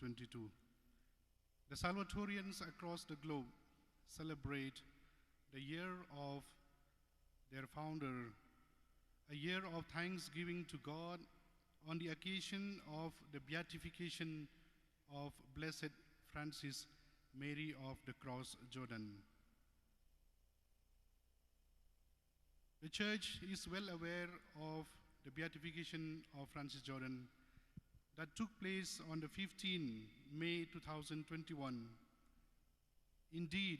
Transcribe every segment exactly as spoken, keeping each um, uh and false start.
twenty-two. The Salvatorians across the globe celebrate the year of their founder, a year of thanksgiving to God on the occasion of the beatification of Blessed Francis Mary of the Cross Jordan. The Church is well aware of the beatification of Francis Jordan that took place on the fifteenth May two thousand twenty-one. Indeed,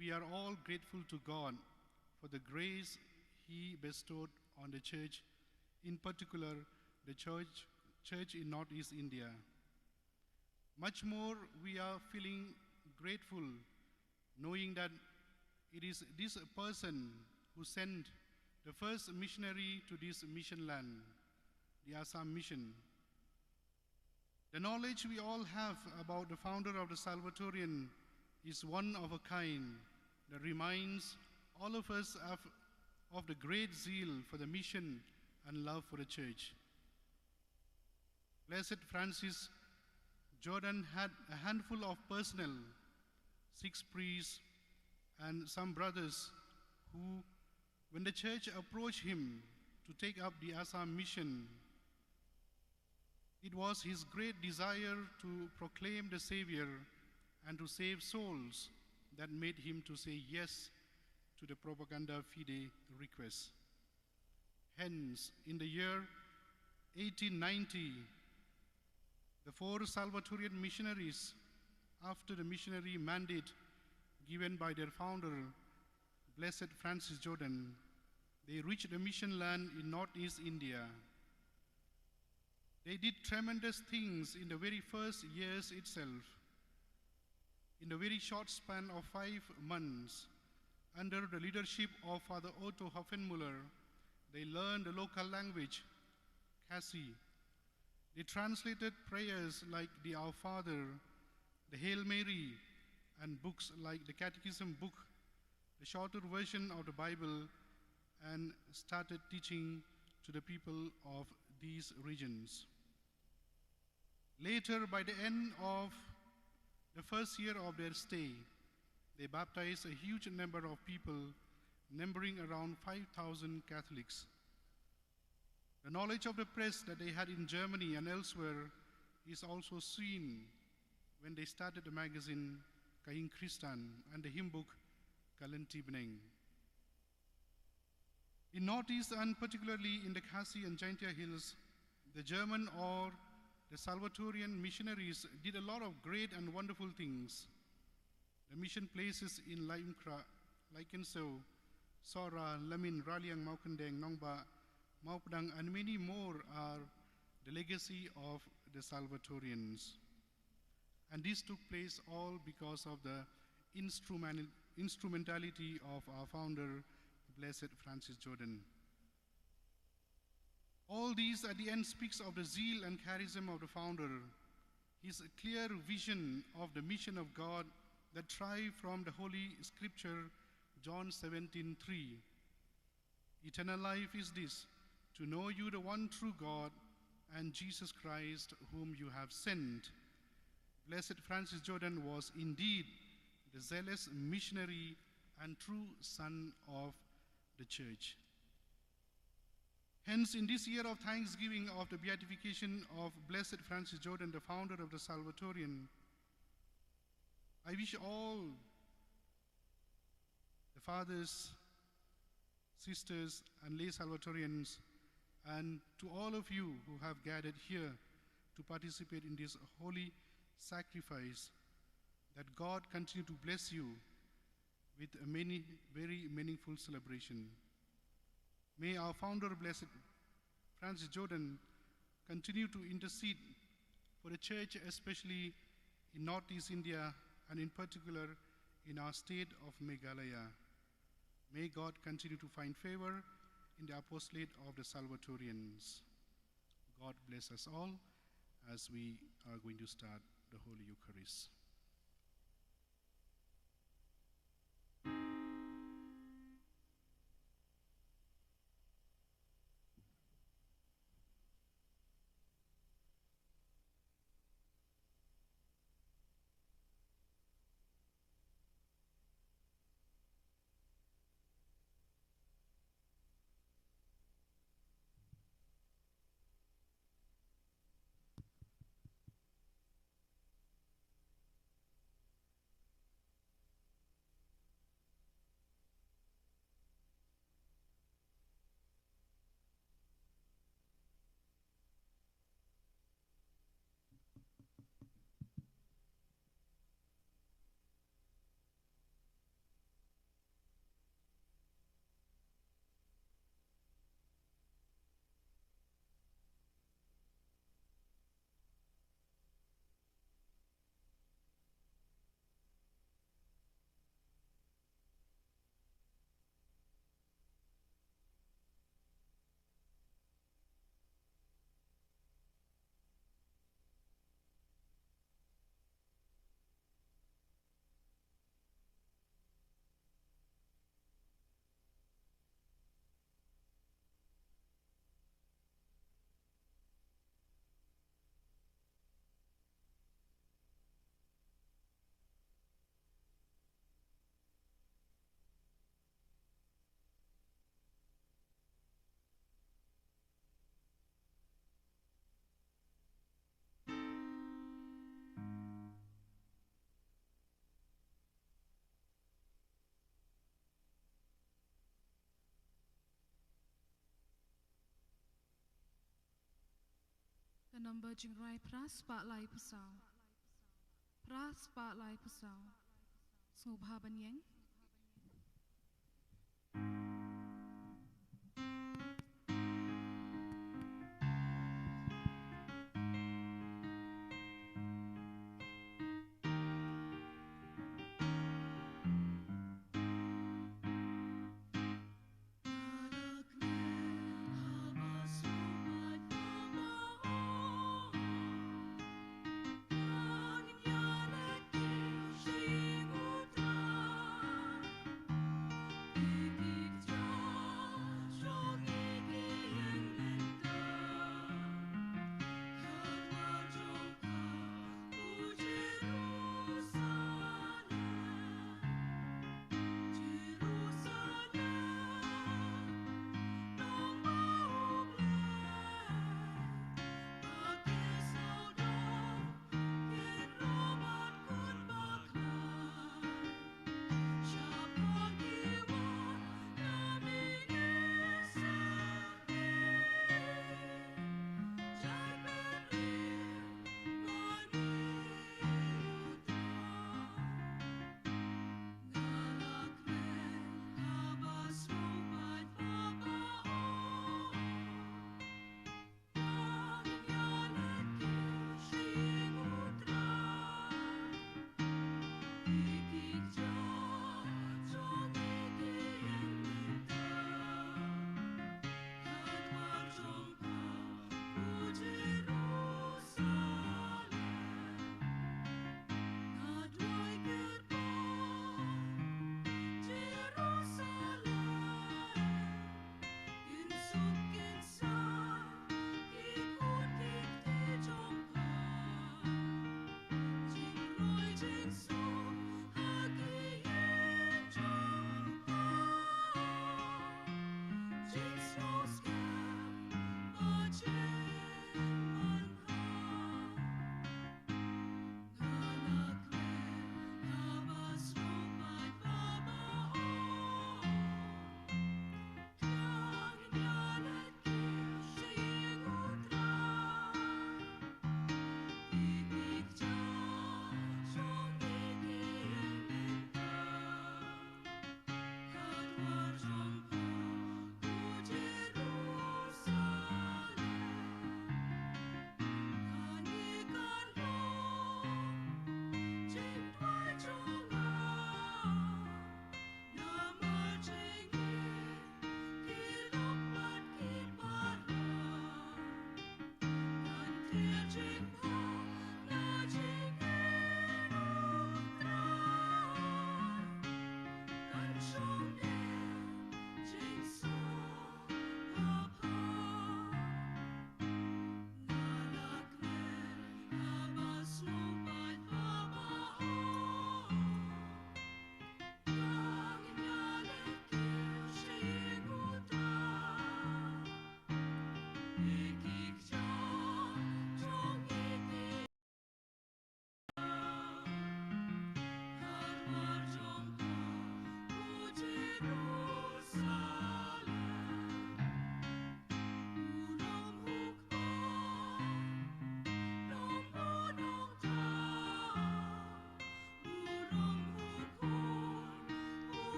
we are all grateful to God for the grace He bestowed on the Church, in particular, the Church, Church in Northeast India. Much more, we are feeling grateful knowing that it is this person who sent the first missionary to this mission land, the Assam Mission. The knowledge we all have about the founder of the Salvatorian is one of a kind that reminds all of us of, of the great zeal for the mission and love for the Church. Blessed Francis Jordan had a handful of personnel, six priests, and some brothers who, when the Church approached him to take up the Assam Mission, it was his great desire to proclaim the Savior and to save souls that made him to say yes to the Propaganda Fide request. Hence, in the year eighteen ninety, the four Salvatorian missionaries, after the missionary mandate given by their founder, Blessed Francis Jordan, they reached the mission land in northeast India. They did tremendous things in the very first years itself. In the very short span of five months, under the leadership of Father Otto Hoffenmuller, they learned the local language, Khasi. They translated prayers like the Our Father, the Hail Mary, and books like the Catechism book, the shorter version of the Bible, and started teaching to the people of these regions. Later, by the end of the first year of their stay, they baptized a huge number of people, numbering around five thousand Catholics. The knowledge of the press that they had in Germany and elsewhere is also seen when they started the magazine Ka Ïing Khristan and the hymn book Ka Lynti Bneng. In Northeast and particularly in the Khasi and Jaintia Hills, the German or the Salvatorian missionaries did a lot of great and wonderful things. The mission places in Laitumkhrah, Laikenso, Sohra, Lamin, Raliang, Mawkyndeng, Nongbah, Mawpdang, and many more are the legacy of the Salvatorians. And this took place all because of the instrumental-, instrumentality of our founder, Blessed Francis Jordan. All these at the end speaks of the zeal and charism of the founder, his clear vision of the mission of God that thrive from the Holy Scripture, John seventeen three. Eternal life is this, to know you, the one true God, and Jesus Christ, whom you have sent. Blessed Francis Jordan was indeed the zealous missionary and true son of the Church. Hence, in this year of thanksgiving of the beatification of Blessed Francis Jordan, the founder of the Salvatorian, I wish all the fathers, sisters, and lay Salvatorians, and to all of you who have gathered here to participate in this holy sacrifice, that God continue to bless you with a many, very meaningful celebration. May our founder, Blessed Francis Jordan, continue to intercede for the Church, especially in Northeast India and in particular in our state of Meghalaya. May God continue to find favor in the apostolate of the Salvatorians. God bless us all as we are going to start the Holy Eucharist. Number jingrwai phra spah lai phew saw. Phra spah lai phew saw. Sngewbha ban ïeng.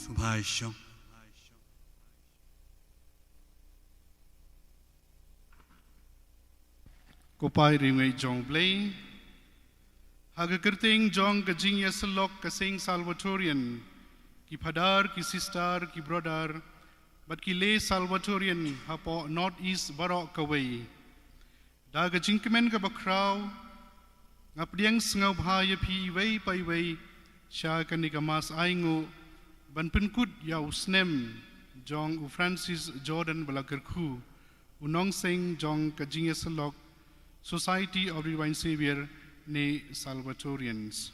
Sngewbha ïa shong. Ko Pa ri ngeit jong U Blei, ha ka kyrteng jong ka jingïasyllok ka Seng Salvatorian, ki phadar, ki sister, ki brother, bad ki lay Salvatorian hapoh North East baroh kawei. Da ka jingkmen kaba khraw, nga pdiang sngewbha ïa phi iwei pa iwei sha kane ka Mass Ainguh ban pynkut ïa u snem jong u Francis Jordan Balakyrkhu, u nongseng jong ka jingïasyllok Society of the Divine Savior ne Salvatorians.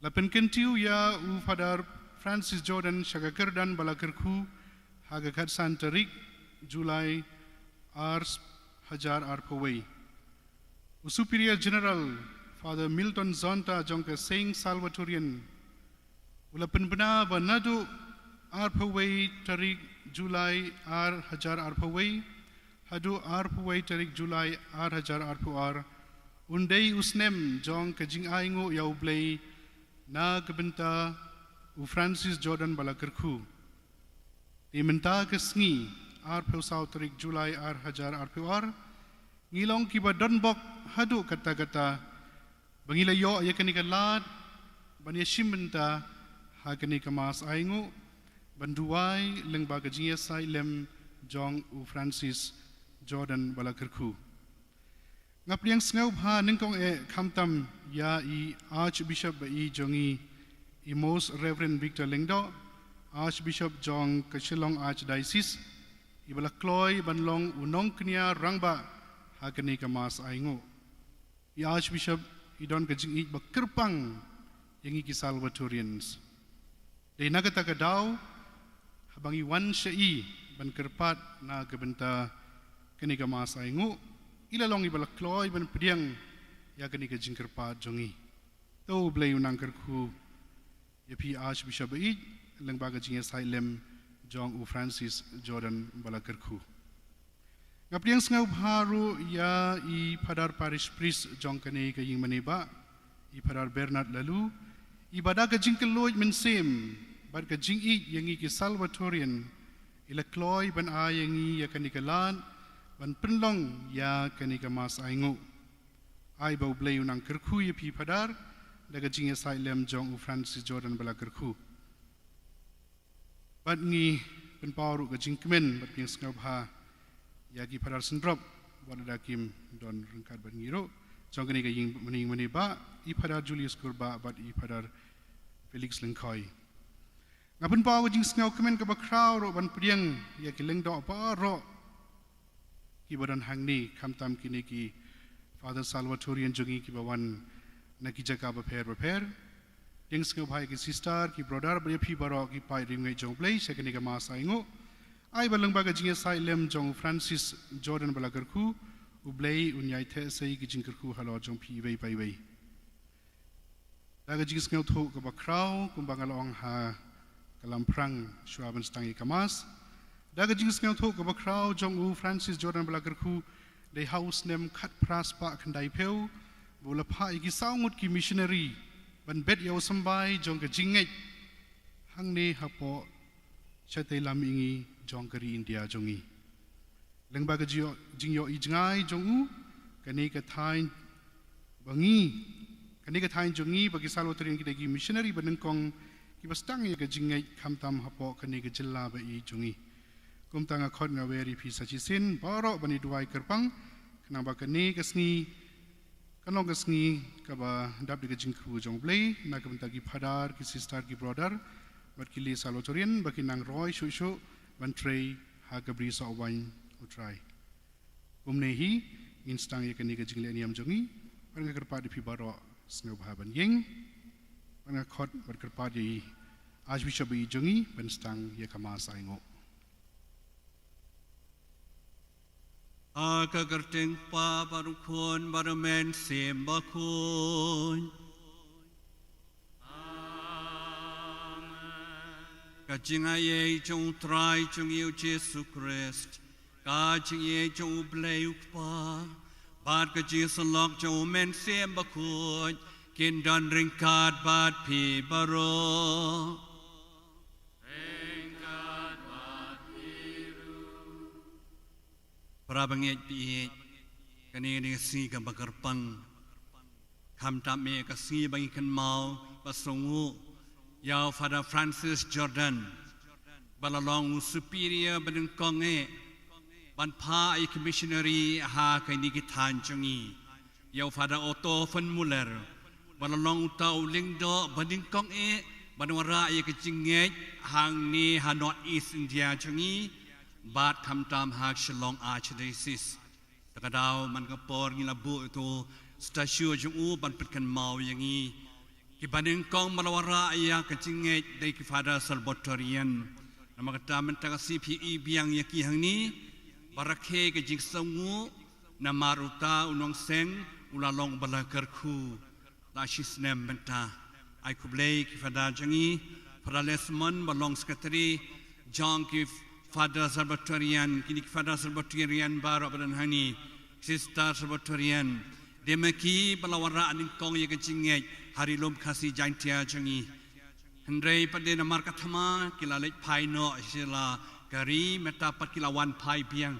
La pynkyntiew ïa u Father Francis Jordan sha ka kyrdan Balakyrkhu ha ka khatsan tarik July ar hajar arphew wei. U Superior General Father Milton Zonta jong ka Seng Salvatorian u la pynbna ba naduh arphew wei tarik July ar hajar arphew wei haduh arphew wei tarik July ar hajar arphew ar un dei u snem jong ka jingainguh ïa U Blei na ka bynta u Francis Jordan Balakyrkhu. Te mynta ka sngi arphew saw tarik July ar hajar arphew ar, ngi long kiba donbok haduh katta katta ba ngi la ïoh ïa kane ka lad ban ïashim bynta ha kane ka Mass Ainguh ban duwai lyngba ka jingïasaid lem jong u Francis Jordan Balakyrkhu. Nga pdiang sngewbha nyngkong eh khamtam ïa i Archbishop ba-i jong ngi, i Most Reverend Victor Lyngdoh, Archbishop jong ka Shillong Archdiocese, iba la kloi ban long u nongkñia rangbah ha kane ka Mass Ainguh. I Archbishop i don ka jingïeit ba kyrpang ïa ngi ki Salvatorians. Dei na kata ka daw, haba ngi wan sha i ban kyrpad na ka bynta kane ka Mass Ainguh, i la long iba la kloi ban pdiang ïa kane ka jingkyrpad jong ngi. To U Blei u nang kyrkhu ïa phi Archbishop ba-i lyngba ka jingïasaid lem jong u Francis Jordan Balakyrkhu. Nga pdiang sngewbha ruh ïa i Father Parish Priest jong kane ka ïing mane bah, i Father Bernard Laloo, iba da ka jingkylluid mynsiem bad ka jingïeit ïa ngi ki Salvatorian, i la kloi ban ai ïa ngi ïa kane ka lad ban pynlong ïa kane ka Mass Ainguh. Ai ba U Blei u nang kyrkhu ïa phi Father da ka jingïasaid lem jong u Francis Jordan Balakyrkhu. Bad ngi pynpaw ruh ka jingkmen bad pdiang sngewbha ïa ki Father syndrop wat lada kim don ryngkat bad ngi ruh, jong kane ka ïing mane mane bah, i Father Julius Kurbah bad i Father Felix Lyngkhoi. Nga pynpaw ka jingsngewkmen kaba khraw ruh ban pdiang ïa ki Lyngdoh baroh kiba don hangne, khamtam kine ki Father Salvatorian jong ngi kiba wan na ki jaka bapher bapher. Pdiang sngewbha ïa ki sister, ki brother bad ïa phi baroh ki paid riewngeit jong U Blei sha kane ka Mass Ainguh. Ai ba lyngba ka jingïasaid lem jong u Francis Jordan Balakyrkhu, U Blei un ïai theh sei ki jingkyrkhu halor jong phi iwei pa iwei. Da ka jingsngewthuh kaba khraw, kumba nga la ong ha ka lamphrang shuwa ban sdang ïa ka Mass, da ka jingsngewthuh kaba khraw jong u Francis Jordan Balakyrkhu, dei ha u snem khatphra spah khyndaiphew ba u la phah ïa ki saw ngut ki missionary ban bet ïa u symbai jong ka jingngeit hangne hapoh shatei lam mihngi jong ka ri India jong ngi. Lyngba ka jingïoh, jingïohi jngai jong u, kane ka thaiñ ba ngi, kane ka thaiñ jong ngi ba ki Salvatorian ki dei ki missionary ba nyngkong kiba sdang ïa ka jingngeit khamtam hapoh kane ka jylla ba-i jong ngi. Kumta nga khot nga wer ïa phi sa shisien baroh ban ïa duwai kyrpang, khnang ba kane ka sngi kan long ka sngi kaba dap da ka jingkyrkhu jong U Blei na ka bynta ki Father, ki sister, ki brother bad ki lay Salvatorian ba kin nang roi shuh shuh ban trei ha ka bri soh waiñ U Trai. Kumne hi ngin sdang ïa kane ka jingleh niam jong ngi, bad nga kyrpad ïa phi baroh sngewbha ban ïeng, bad nga khot bad kyrpad ïa i Archbishop ba-i jong ngi ban sdang ïa ka Mass Ainguh. Ha ka kyrteng U Kpa bad U Khun bad U Mynsiem Bakhuid. Amen. Ka jingaiei jong U Trai jong ngi U Jisu Khrist, ka jingaiei jong U Blei U Kpa, bad ka jingïasyllok jong U Mynsiem Bakhuid, kin don ryngkat bad phi baroh. Ryngkat bad phi ruh. Para bangeit baieit, kane ka dei ka sngi kaba kyrpang. Khamtam eh ka sngi ba ngi kynmaw bad sngewnguh ïa u Father Francis Jordan ba la long u superior banyngkong eh ban phah ïa ki missionary ha kine ki thaiñ jong ngi, ïa u Father Otto von Muller, ba la long uta u lyngdoh banyngkong eh ban wanrah ïa ka jingngeit hangne ha North East India jong ngi, bad khamtam ha Shillong Archdiocese. Te ka daw man ka por ngi la buh ïa uto u statue jong u ban pynkynmaw ïa ngi. Ki banyngkong ba la wanrah ïa ka jingngeit dei ki Father Salvatorian. Namar kata mynta ka sngi phi i biang ïa ki hangne, ba rakhe ka jingsngewnguh, namar uta u nongseng u la long ba la kyrkhu la shi snem mynta. Ai khublei ki Father jong ngi, Father Lesmond ba long secretary jong ki Father Salvatorian, kine ki Father Salvatorian baroh ba don hangne, Sister Salvatorian. Dei ma ki ba la wanrah nyngkong ïa ka jingngeit ha ri lum Khasi Jaiñtia jong ngi. Hynrei pat dei namar ka thma ki la leit phai noh sha la ka ri, mynta pat ki la wan phai biang.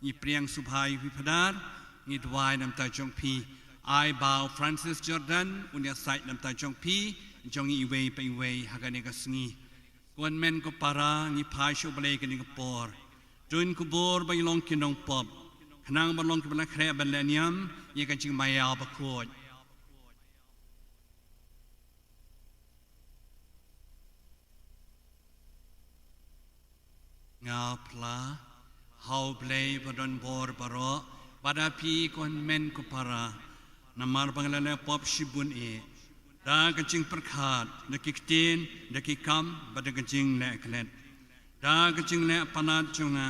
Ngi pdiang sngewbha ïa phi Father, ngi duwai na ka bynta jong phi. Ai ba u Francis Jordan un ïasaid na ka bynta jong phi, jong ngi iwei pa iwei ha kane ka sngi. Ko hynmen ko para, ngi phai sha U Blei kane ka por. To ngin kubur ba ngi long ki nongpop, khnang ban long kiba la khreh ban leh niam ïa ka jingmaïa bakhuid. Nga phla ha U Blei ba don bor baroh, bad ha phi ko hynmen ko para, namar ba nga la leh pop shibun eh, da ka jingpyrkhat, da ki ktien, da ki kam, bad da ka jingleh klet. Da ka jingleh palat jong nga,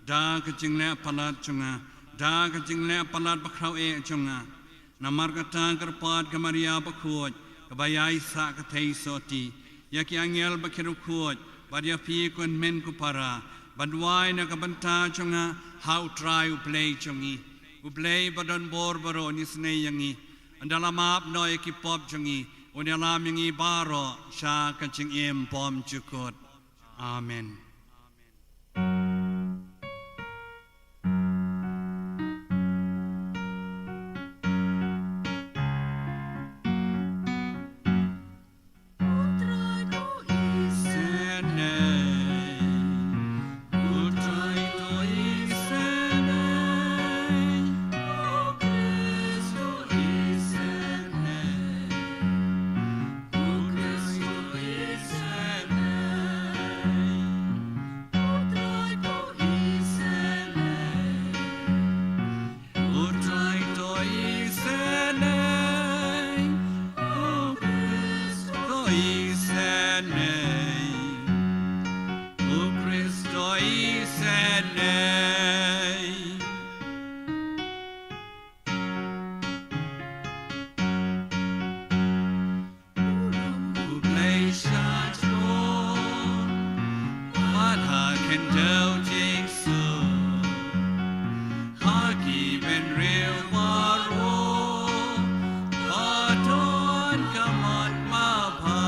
da ka jingleh palat jong nga, da ka jingleh palat bakhraw eh jong nga. Namar kata kyrpad ka Maria bakhuid, kaba ïai sah ka theisotti, ïa ki angel ba ki riewkhuid, bad ïa phi ko hynmen ko para, ban duwai na ka bynta jong nga ha U Trai U Blei jong ngi. U Blei ba don bor baroh un isynei ïa ngi, un da la map noh ïa ki pop jong ngi, un ïalam ïa ngi baroh sha ka jingim bymjukut. Amen. U Blei shah jrong, bad ha khyndew jingsuk, ha ki bynriew baroh, ba don ka mon mapha.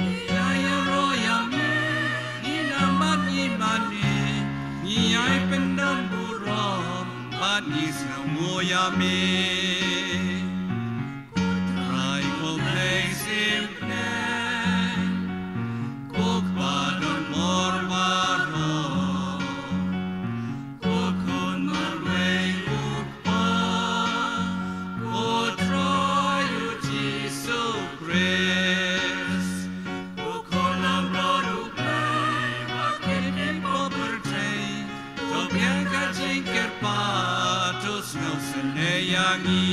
Ïa ïaroh ïa me, ngi na bad ngi mane, ngi ïai pyndon burom, bad ngi sngewnguh ïa me. Ko Trai ko Blei symphang, ko Kpa don bor baroh, ko Khun marwei u Kpa, ko Trai u Jisu Khrist, u Khun lamrot U Blei, ba kynnoh ïa ki pop pyrthei, to biang ka jingkyrpad, to sngewsynei ïa ngi.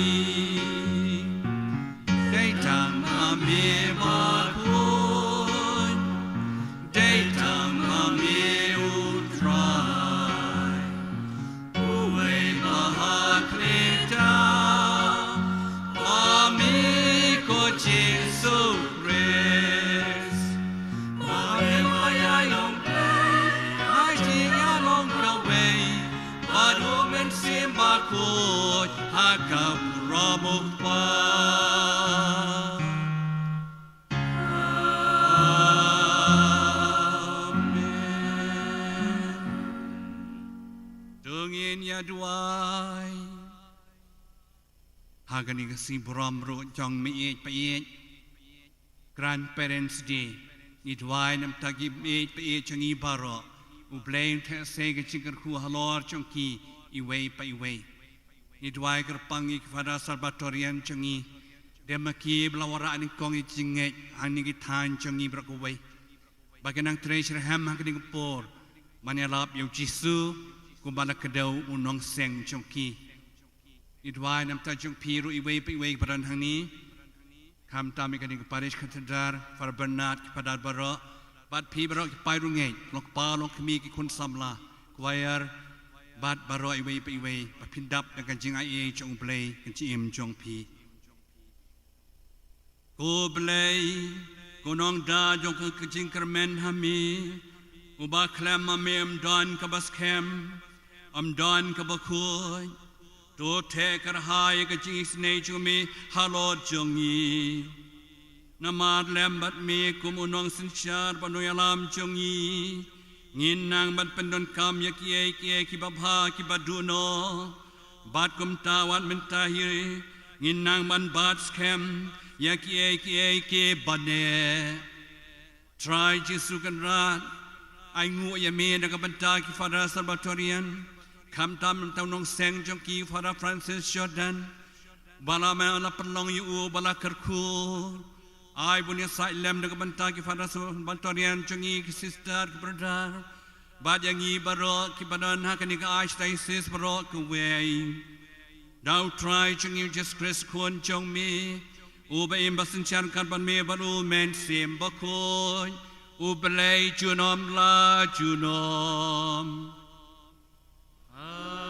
Dei tang ma me bakhuid, dei tang ma me U Trai, uwei ba ha khlieh da, ma me ko Jisu Khrist. Ma me ba ïai long Blei ha ka jingïalong kawei bad U Mynsiem Bakhuid ha ka burom U Kpa. Amen. To ngin ïa duwai ha kane ka sngi burom ruh jong meiieit paieit, Grandparents' Day. Ngi duwai namar ki ïeit pa ïeit jong ngi baroh. U Blei un theh sei ka jingkyrkhu halor jong ki iwei pa iwei. Ngi duwai kyrpang ïa ki Father Salvatorian jong ngi. Dei ma ki ba la wanrah nyngkong ïa ki jingngeit hangne ki thaiñ jong ngi baroh kawei. Ba kin nang trei shitrhem ha kane ka por ban ïalap ïa u Jisu kumba la kdew u nongseng jong ki. Ngi duwai namar jong phi ruh iwei pa iwei ba don hangne. Khamtam ïa kane ka parish cathedral, Father Bernard, ki Father baroh, bad phi baroh ki paidbah ngeit, long kpa long kmie ki khun samla, choir, bad baroh iwei pa iwei, ba phin dap da ka jingaiei jong u Blei, ka jingim jong phi. Ko Blei, ko nongda jong ka jingkyrmen ha me, uba khlem ma me ym don kaba skhem, ym don kaba khuid, to theh kyrhai ka jingisynei jong me halor jong ngi. Namar lem bad me kum u nongsynshar bad nongïalam jong ngi, ngin nang ban pyndonkam ïa kiei kiei kiba bha kiba duh noh. Bad kumta wat mynta hi ngin nang ban bat skhem ïa kiei kiei kiba neh. Trai Jisu Kynrad, ai nguh ïa me na ka bynta ki Father Salvatorian, khamtam na u nongseng jong ki Father Francis Jordan, ba la me la pynlong ïa u ba la kyrkhu. Ai bun ïasaid lem na ka bynta ki Father Salvatorian jong ngi ki sister ki brother, bad ïa ngi baroh kiba don ha kane ka archdiocese baroh kawei. Da u Trai jong ngi u Jisu Khrist Khun jong me, uba im bad synshar ryngkat bad me bad u Mynsiem Bakhuid, U Blei junom la junom. Amen.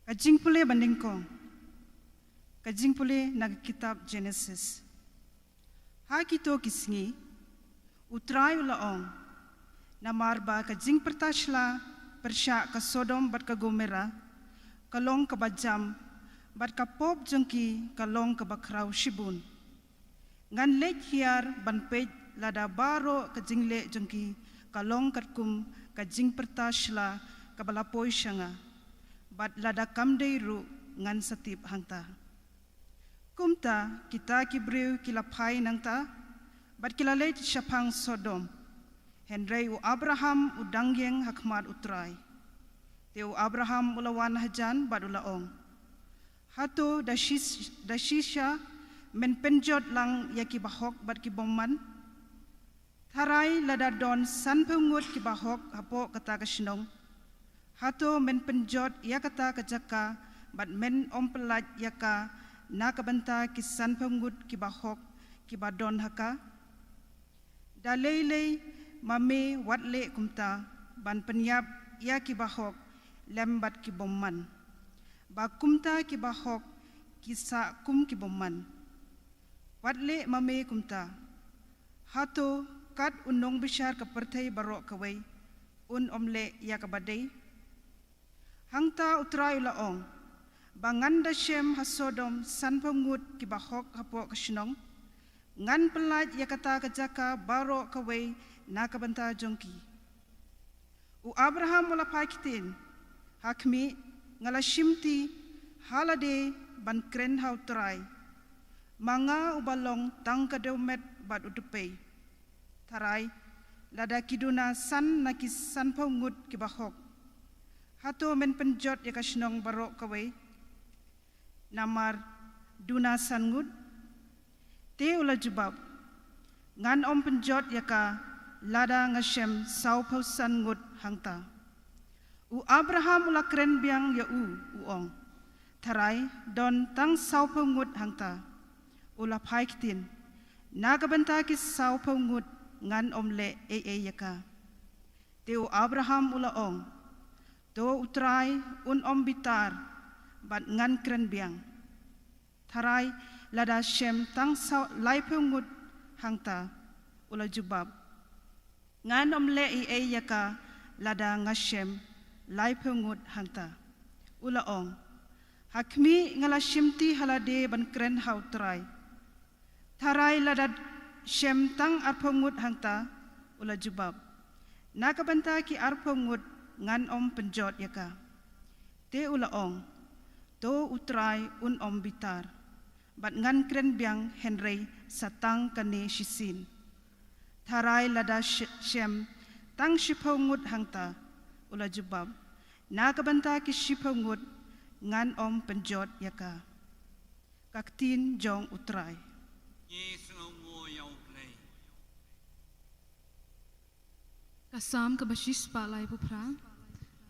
Ka jingpule ba nyngkong. Ka jingpule na ka kitab Genesis. Ha kito ki sngi, u Trai u la ong, namar ba ka jingpyrta shla pyrshah ka Sodom bad ka Gomorrah, ka long kaba jam, bad ka pop jong ki ka long kaba khraw shibun. Ngan leit hiar ban peit lada baroh ka jingleh jong ki ka long katkum ka jingpyrta shla kaba la poi sha nga, bad lada kam dei ruh ngan sa tip hangta. Kumta kita ki briew ki la phai nangta, bad ki la leit shaphang Sodom. Hynrei u Abraham u dang ïeng ha khmat u Trai. Te u Abraham u la wan hajan bad u la ong, hato da shi-, da shisha men pynjot lang ïa ki bahok bad ki bymman? Tharai lada don sanphew ngut ki bahok hapoh kata ka shnong, hato men pynjot ïa kata ka jaka bad men ym pyllait ïa ka na ka bynta ki sanphew ngut ki bahok kiba don ha ka? Da lei lei ma me wat leh kumta ban pynïap ïa ki bahok lem bad ki bymman, ba kumta ki bahok ki sah kum ki bymman. Wat leh ma me kumta. Hato kat u nongbishar ka pyrthei baroh kawei un ym leh ïa kaba dei? Hangta u Trai u la ong, ba ngan da shem ha Sodom sanphew ngut ki bahok hapoh ka shnong, ngan pyllait ïa kata ka jaka baroh kawei na ka bynta jong ki. U Abraham u la phai ktien, ha khmih, nga la shimti ha lade ban kren ha u Trai, ma nga uba long tang ka dewmet bad u dpei. Tharai lada ki duna san na ki sanphew ngut ki bahok, hato men pynjot ïa ka shnong baroh kawei namar duna san ngut? Te u la jubab, ngan ym pynjot ïa ka lada nga shem sawphew san ngut hangta. U Abraham u la kren biang ïa u, u ong, tharai don tang sawphew ngut hangta. U la phai ktien, na ka bynta ki sawphew ngut ngan ym leh ei ei ïa ka. Te u Abraham u la ong, to u Trai un ym bitar bad ngan kren biang. Tharai lada shem tang saw laiphew ngut hangta. U la jubab, ngan ym leh ei ei ïa ka lada nga shem laiphew ngut hangta. U la ong, ha khmih nga la shimti ha lade ban kren ha u Trai. Tharai lada shem tang arphew ngut hangta. U la jubab, na ka bynta ki arphew ngut ngan ym pynjot ïa ka. Te u la ong, to U Trai un ym bitar, bad ngan kren biang hynrei sa tang kane shisien. Tharai lada sh- shem tang shiphew ngut hangta. U la jubab, na ka bynta ki shiphew ngut ngan ym pynjot ïa ka. Ka ktien jong U Trai. Ngi sngewnguh ïa U Blei. Ka Salm kaba shispah laiphew phra.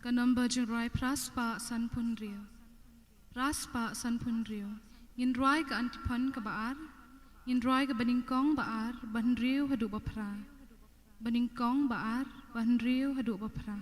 Ka number jingrwai phra spah sanphew hynriew. Phra spah sanphew hynriew. Ngin rwai ka antiphon kaba ar. Ngin rwai kaba nyngkong, ba ar, ba hynriew haduh ba phra. Ba nyngkong, ba ar, ba hynriew haduh ba phra.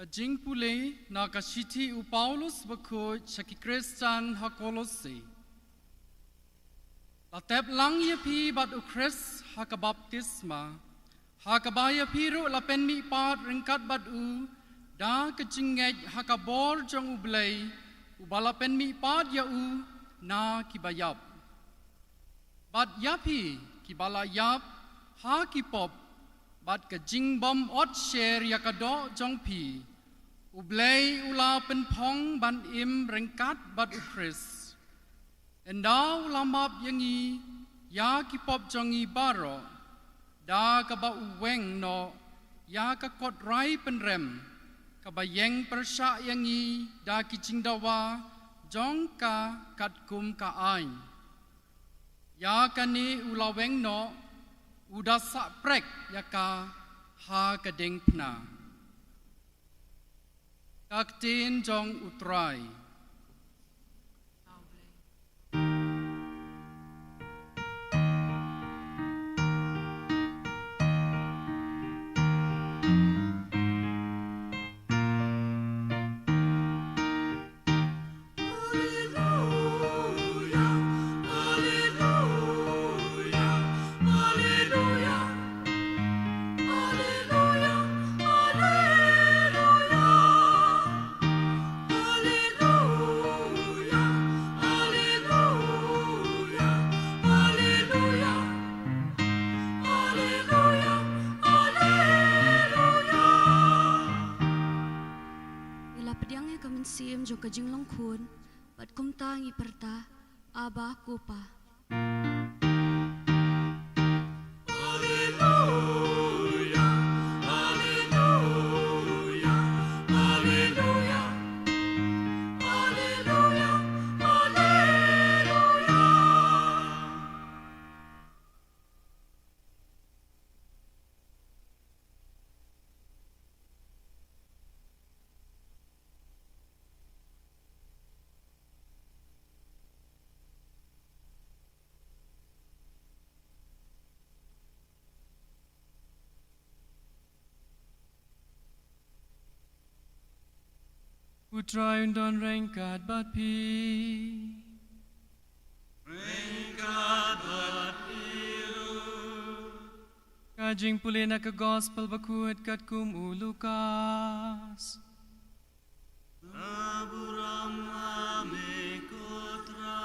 Ka jingpule na ka shithi u Paulus bakhuid sha ki Khristan ha Kolose. La tep lang ïa phi bad u Khrist ha ka baptisma, ha kaba ïa phi ruh la pynmihpat ryngkat bad u da ka jingngeit ha ka bor jong U Blei, uba la pynmihpat ïa u na kiba ïap. Bad ïa phi kiba la ïap ha ki pop, bad ka jingbym ot sher ïa ka doh jong phi, U Blei u la pynphong ban im ryngkat bad U Khrist. Ynda u la map ïa ngi ïa ki pop jong ngi baroh, da kaba u weng noh ïa ka kot rai pynrem, kaba ïeng pyrshah ïa ngi da ki jingdawa jong ka katkum ka aiñ. Ïa kane u la weng noh, u da sah prek ïa ka ha ka diengphna. Ka ktien jong U Trai. Ngi la pdiang ïa ka mynsiem jong ka jinglong khun, bad kumta ngi pyrta, Abba, ko Pa. U Trai un don ryngkat bad phi. Ryngkat bad phi ruh. Ka jingpule na ka Gospel Bakhuid katkum u Lukas. Ka burom ha me ko Trai.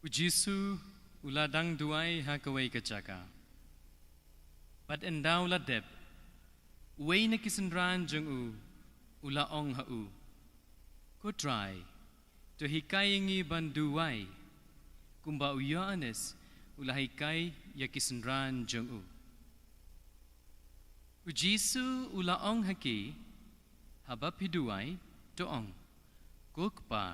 U Jisu u la dang duwai ha kawei ka jaka. Bad ynda u la dep, uwei na ki synran jong u u la ong ha u, Ko Trai, to hikai ïa ngi ban duwai, kumba u Ïoannis u la hikai ïa ki synran jong u. U Jisu u la ong ha ki, Haba phi duwai, to ong, Ko Kpa,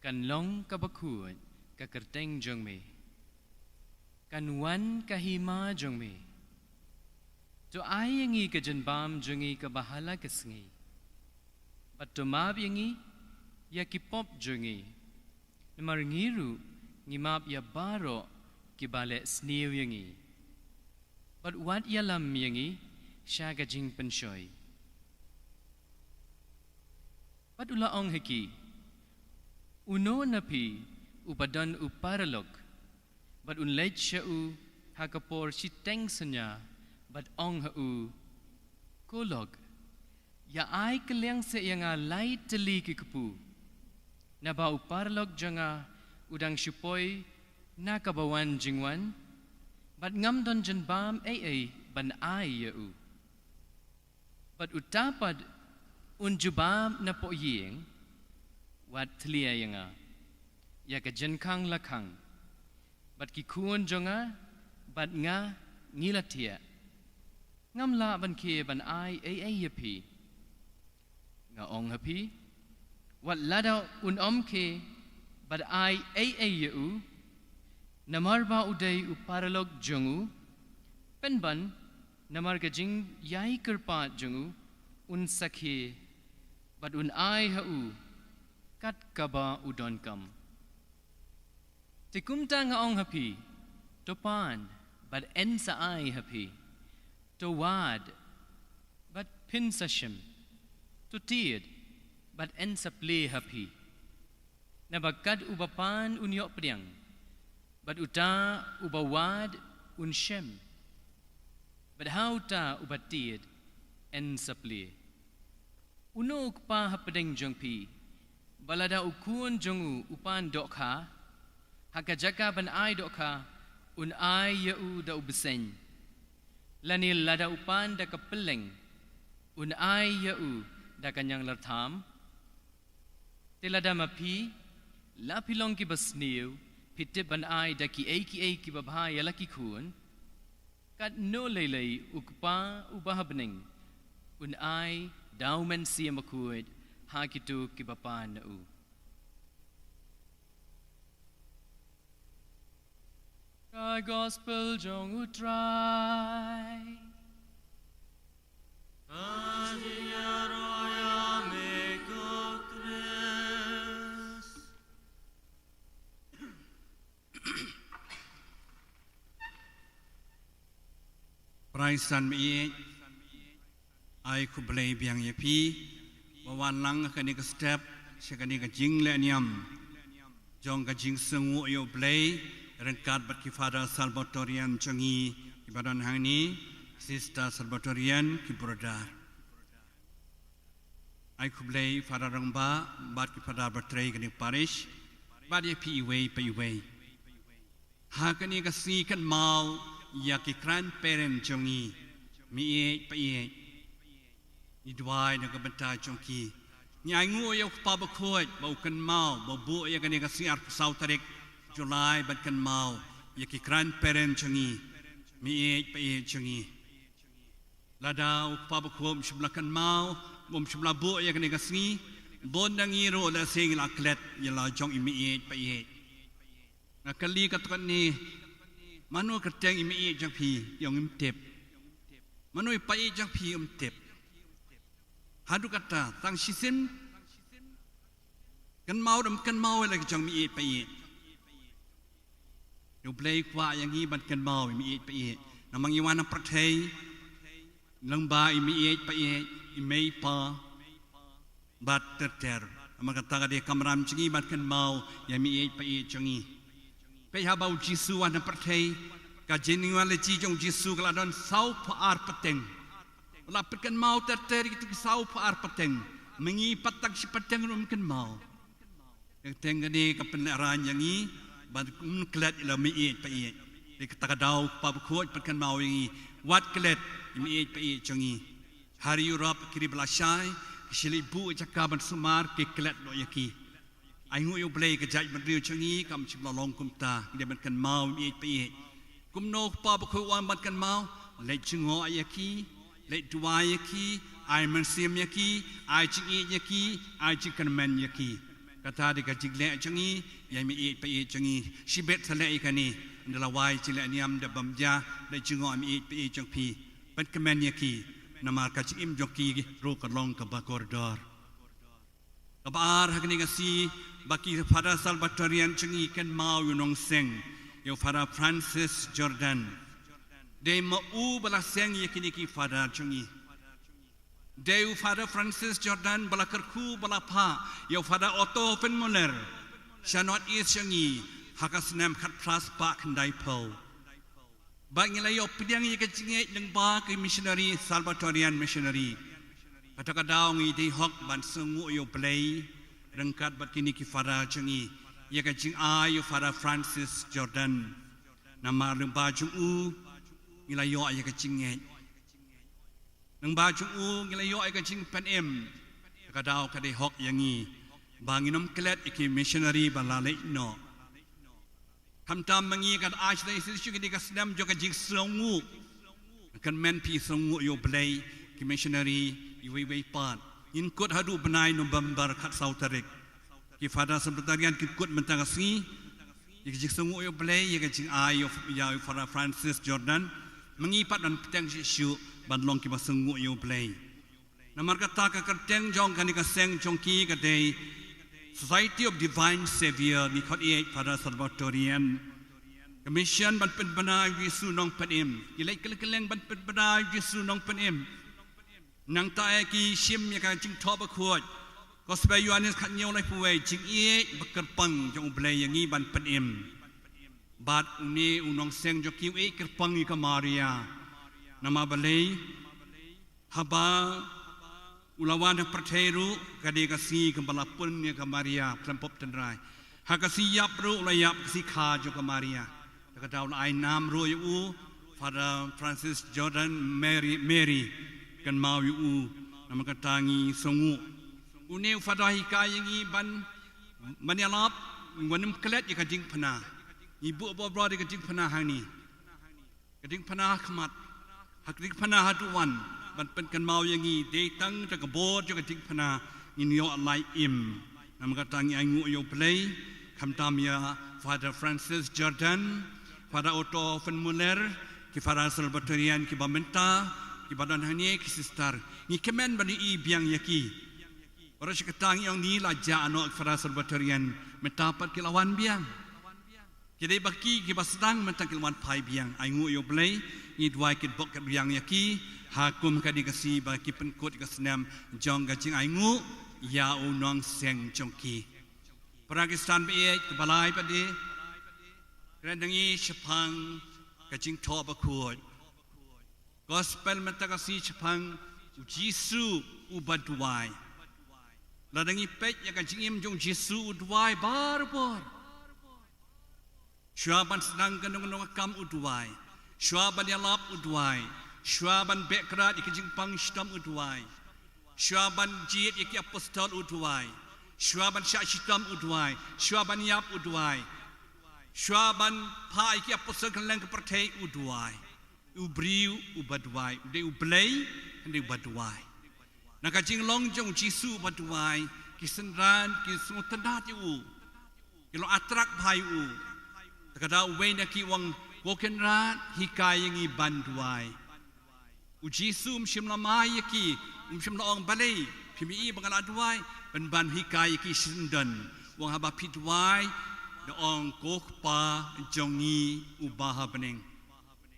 kan long kaba khuid ka kyrteng jong me. Kan wan ka hima jong me. To ai ïa ngi ka jingbam jong ngi kaba ha la ka sngi. Bad to map ïa ngi ïa ki pop jong ngi. Namar ngi ruh ngi map ïa baroh kiba leh sniew ïa ngi. Bad wat ïalam ïa ngi sha ka jingpynshoi. Bad u la ong ha ki, Uno na phi uba don u paralok, bad un leit sha u ha ka por shiteng synñia, bad ong ha u, Ko lok, ïa ai kylliang seh ïa nga lai tylli ki kpu. Naba u paralok jong nga u dang shu poi na kaba wan jingwan, bad ngam don jingbam ei ei ban ai ïa u. Bad uta pat un jubab napoh ïing, Wat thlia ïa nga ïa ka jingkhang la khang, bad ki khun jong nga bad nga ngi la thiah. Ngam lah ban khie ban ai ei ei ïa phi. Nga ong ha phi, wat lada un ym khie bad ai ei ei ïa u namar ba u dei u paralok jong u, pynban namar ka jingïai kyrpad jong u, un sa khie bad un ai ha u kat kaba u donkam. Te kumta nga ong ha phi, to pan, bad yn sa ai ha phi. To wad, bad phin sa shim. To tied, bad yn sa plie ha phi. Naba kat uba pan un ïoh pdiang, bad uta uba wad un shem, bad ha uta uba tied yn sa plie. Uno u kpa hapdeng jong phi, ba lada u khun jong u u pan dohkha, ha ka jaka ban ai dohkha, un ai ïa u da u bseiñ? Lane lada u pan da ka pylleng, un ai ïa u da ka ñianglartham? Te lada ma phi, la phi long ki basniew, phi tip ban ai da kiei kiei kiba bha ïa la ki khun, katno lei lei u Kpa uba ha bneng un ai da u Mynsiem Bakhuid ha kito kiba pan na u. Ka Gospel jong U Trai. Ka jingïaroh ïa me ko Khrist. Prai san mih, ai khublei biang ïa phi ba wan lang ha kane ka step sha kane ka jingleh niam jong ka jingsngewnguh ïa U Blei ryngkat bad ki Father Salvatorian jong ngi kiba don hangne, Sister Salvatorian, ki brother. Ai khublei Father Rangbah bad ki Father ba trei kane ka parish bad ïa phi iwei pa iwei. Ha kane ka sngi kynmaw ïa ki grandparent jong ngi, mih pa ïeit. Ngi duwai na ka bynta jong ki. Ngi ainguh ïa U Kpa Bakhuid ba u kynmaw ba buh ïa kane ka sngi arphew saw tarik July ban kynmaw ïa ki grandparent jong ngi, mih pa ïeit jong ngi. Lada U Kpa Bakhuid um shym la kynmaw, um shym la buh ïa kane ka sngi, bun na ngi ruh lehse ngi la klet ïa la jong i mih pa ïeit. Nga kylli katto katne, mano kyrteng i mih jong phi? Ïa, ngim tip. Mano i pa ïeit jong phi? Ym tip. Haduh katta, tang shisien kynmaw, dang kynmaw ïa la ki jong mih pa ïeit. Ïa U Blei kwah ïa ngi ban kynmaw ïa mih pa ïeit. Namar ngi wan na pyrthei lyngba i mih pa ïeit, i mei i pa bad ter ter. Namar kata ka dei kamram jong ngi ban kynmaw ïa mih pa ïeit jong ngi. Peit haba U Jisu u wan na pyrthei, ka genealogy jong U Jisu ka la don sawphew ar pateng. U la pynkynmaw ter ter ïa kito ki sawphew ar pateng. Ma ngi pat tang shi pateng ruh ym kynmaw. Ïa ka teng kane ka pynlehraiñ ïa ngi ban ym klet ïa la mih pa ïeit. Dei kata ka daw U Kpa Bakhuid pynkynmaw ïa ngi, wat klet ïa mih pa ïeit jong ngi. Ha ri Europe, ki ri ba lashai, ki shu leit buh jaka ban sumar, ki klet noh ïa ki. Ainguh ïa U Blei, ka jaitbynriew jong ngi kam shym la long kumta, ngi dei ban kynmaw mih pa ïeit. Kumno U Kpa Bakhuid u wan ban kynmaw? Leit jngoh ïa ki, leit duwai ïa ki, ai mynsiem ïa ki, ai jingïeit ïa ki, ai jingkyrmen ïa ki. Kata dei ka jingleh jong ngi ïa mih pa ïeit jong ngi. Shibit sa leh ïa kane, ynda la wai jingleh niam da bam ja, leit jngoh mih pa ïeit jong phi, pynkmen ïa ki. Namar ka jingim jong ki ruh ka long kaba kordor. Kaba ar, ha kane ka sngi ba ki Father Salvatorian jong ngi kynmaw ïa u nongseng, ïa u Father Francis Jordan. Dei ma u ba la seng ïa kine ki Father jong ngi. Dei u Father Francis Jordan ba la kyrkhu, ba la phah ïa u Father Otto Hoffenmuller sha North East jong ngi ha ka snem khatphra spah khyndaiphew. Ba ngi la ïoh pdiang ïa ka jingngeit lyngba ki missionary, Salvatorian missionary. Kata ka daw ngi dei hok ban sngewnguh ïa U Blei ryngkat bad kine ki Father jong ngi ïa ka jingai ïa u Father Francis Jordan. Namar lyngba jong u ngi la ïoh ïa ka jingngeit. Lyngba jong u ngi la ïoh ïa ka jingpynim. Ka daw ka dei hok ïa ngi ba ngin ym klet ïa ki missionary ba la leit noh. Khamtam ma ngi ka Archdiocese Shisha, ka dei ka snem jong ka jingsngewnguh. Kynmaw, phi sngewnguh ïa U Blei, ki missionary, iwei iwei pat. Ngin kut haduh bnai November khatsaw tarik. Ki Father Salvatorian kin kut mynta ka sngi ïa ka jingsngewnguh ïa U Blei, ïa ka jingai ïa u Father Francis Jordan. Ma ngi pat ban bteng shisha ban long kiba sngewnguh ïa U Blei. Namar kata ka kyrteng jong kane ka seng jong ki ka dei Society of Divine Savior, ngi khot ïa Father Salvatorian. Ka mission ban pynbna ïa u Jisu Nongpynim. Ki leit kylleng kylleng ban pynbna ïa u Jisu Nongpynim. Nangta eh ki shim ïa ka Jingthoh Bakhuid. Gospel Ïoannis khathynñiew laiphew wei, jingïeit ba kyrpang jong U Blei ïa ngi ban pynim. Bad une u nongseng jong ki u ïeit kyrpang ïa ka Maria. Namar balei? Haba U la wan ha pyrthei ruh, ka dei ka sngi kaba la pun ïa ka Maria, khlem pop tynrai. Ha ka sngi ïap ruh, u la ïap ka sngi kha jong ka Maria. Te ka daw la ai nam ruh ïa u, Father Francis Jordan Mary, Mary, kynmaw ïa u, namar kata ngi sngew. Une u Father hikai ïa ngi ban, ban ïalap, ngi wan ym klet ïa ka jingphna. Ngi buh bor bor ïa ka jingphna hangne. Ka jingphna ha khmat, ha ka jingphna ha duwan, ban pynkynmaw ïa ngi, dei tang da ka bor jong ka jingphna, ngin ïoh lai im. Namar kata ngi ainguh ïa U Blei, khamtam ïa Father Francis Jordan, Father Otto von Muller, ki Father Salvatorian kiba mynta, kiba don hangne ki sister. Ngi kmen ban ïohi biang ïa ki. Baroh shi katta ngi ong ngi la jah noh ki Father Salvatorian, mynta pat ki la wan biang. Ki dei ba ki, kiba sdang mynta ki la wan phai biang. Ainguh ïa U Blei, ngi duwai kin bok kin biang ïa ki, ha kum kane ka sngi ba ki pynkut ïa ka snem jong ka jingainguh ïa u nongseng jong ki. Para Khristan ba ïeit, kaba lai pat de, kren da ngi shaphang ka Jingthoh Bakhuid. Gospel mynta ka sngi shaphang U Jisu uba duwai. Lada ngi peit ïa ka jingim jong U Jisu, u duwai barabor. Shuwa ban sdang kano kano ka kam u duwai. Shuwa ban ïalap u duwai. Shuwa ban beh krad ïa ka jingpang shitom u duwai. Shuwa ban jied ïa ki apostol u duwai. Shuwa ban shah shitom u duwai. Shuwa ban ïap u duwai. Shuwa ban phah ïa ki apostol kylleng ka pyrthei u duwai. U briew uba duwai, u dei U Blei, u dei uba duwai. Na ka jinglong jong U Jisu uba duwai, ki synran ki sngewtynnad ïa u. Ki long atrak bha ïa u. Te ka daw uwei na ki u ong, ko Kynrad, hikai ïa ngi ban duwai. U Jisu um shym la mai ïa ki, um shym la ong balei, phim ïohi ba nga la duwai, pynban hikai ïa ki shisyndon. U ong haba phi duwai, da ong ko Kpa jong ngi uba ha bneng.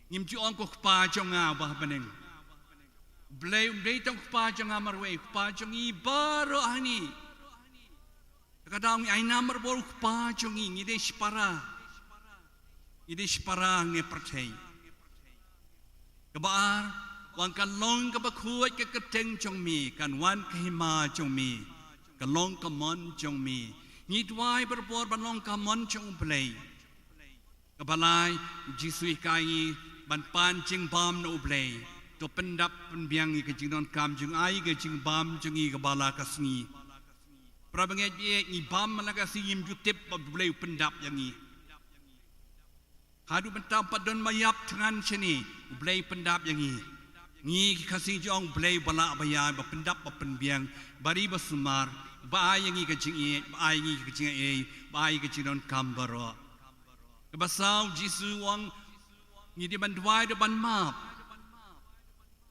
Ngim ju ong ko Kpa jong nga uba ha bneng. U Blei um dei tang u Kpa jong nga marwei, u Kpa jong ngi baroh hangne. Te ka daw ngi ai nam marwei u Kpa jong ngi, ngi dei shipara. Ngi dei shipara hangne pyrthei. Kaba ar, u ong kan long kaba khuid ka kyrteng jong me, kan wan ka hima jong me, kan long ka mon jong me. Ngi duwai barabor ban long ka mon jong U Blei. Kaba lai, U Jisu hikai ngi ban pan jingbam na U Blei. To pyndap pynbiang ïa ka jingdonkam jong ngi, ai ka jingbam jong ngi kaba la ka sngi. Para bangeit ba ïeit, ngi bam man la ka sngi, ngim ju tip ba U Blei u pyndap ïa ngi. Haduh mynta pat don ba ïap thngan shane, U Blei pyndap ïa ngi. Ngi ki Khasi ju ong U Blei ba lah ba ïai, ba pyndap ba pynbiang, ba ri ba sumar, ba ai ïa ngi ka jingïeit, ba ai ïa ngi ka jingaiei, ba ai ïa ka jingdonkam baroh. Kaba saw, Jisu u ong, ngi dei ban duwai da ban map.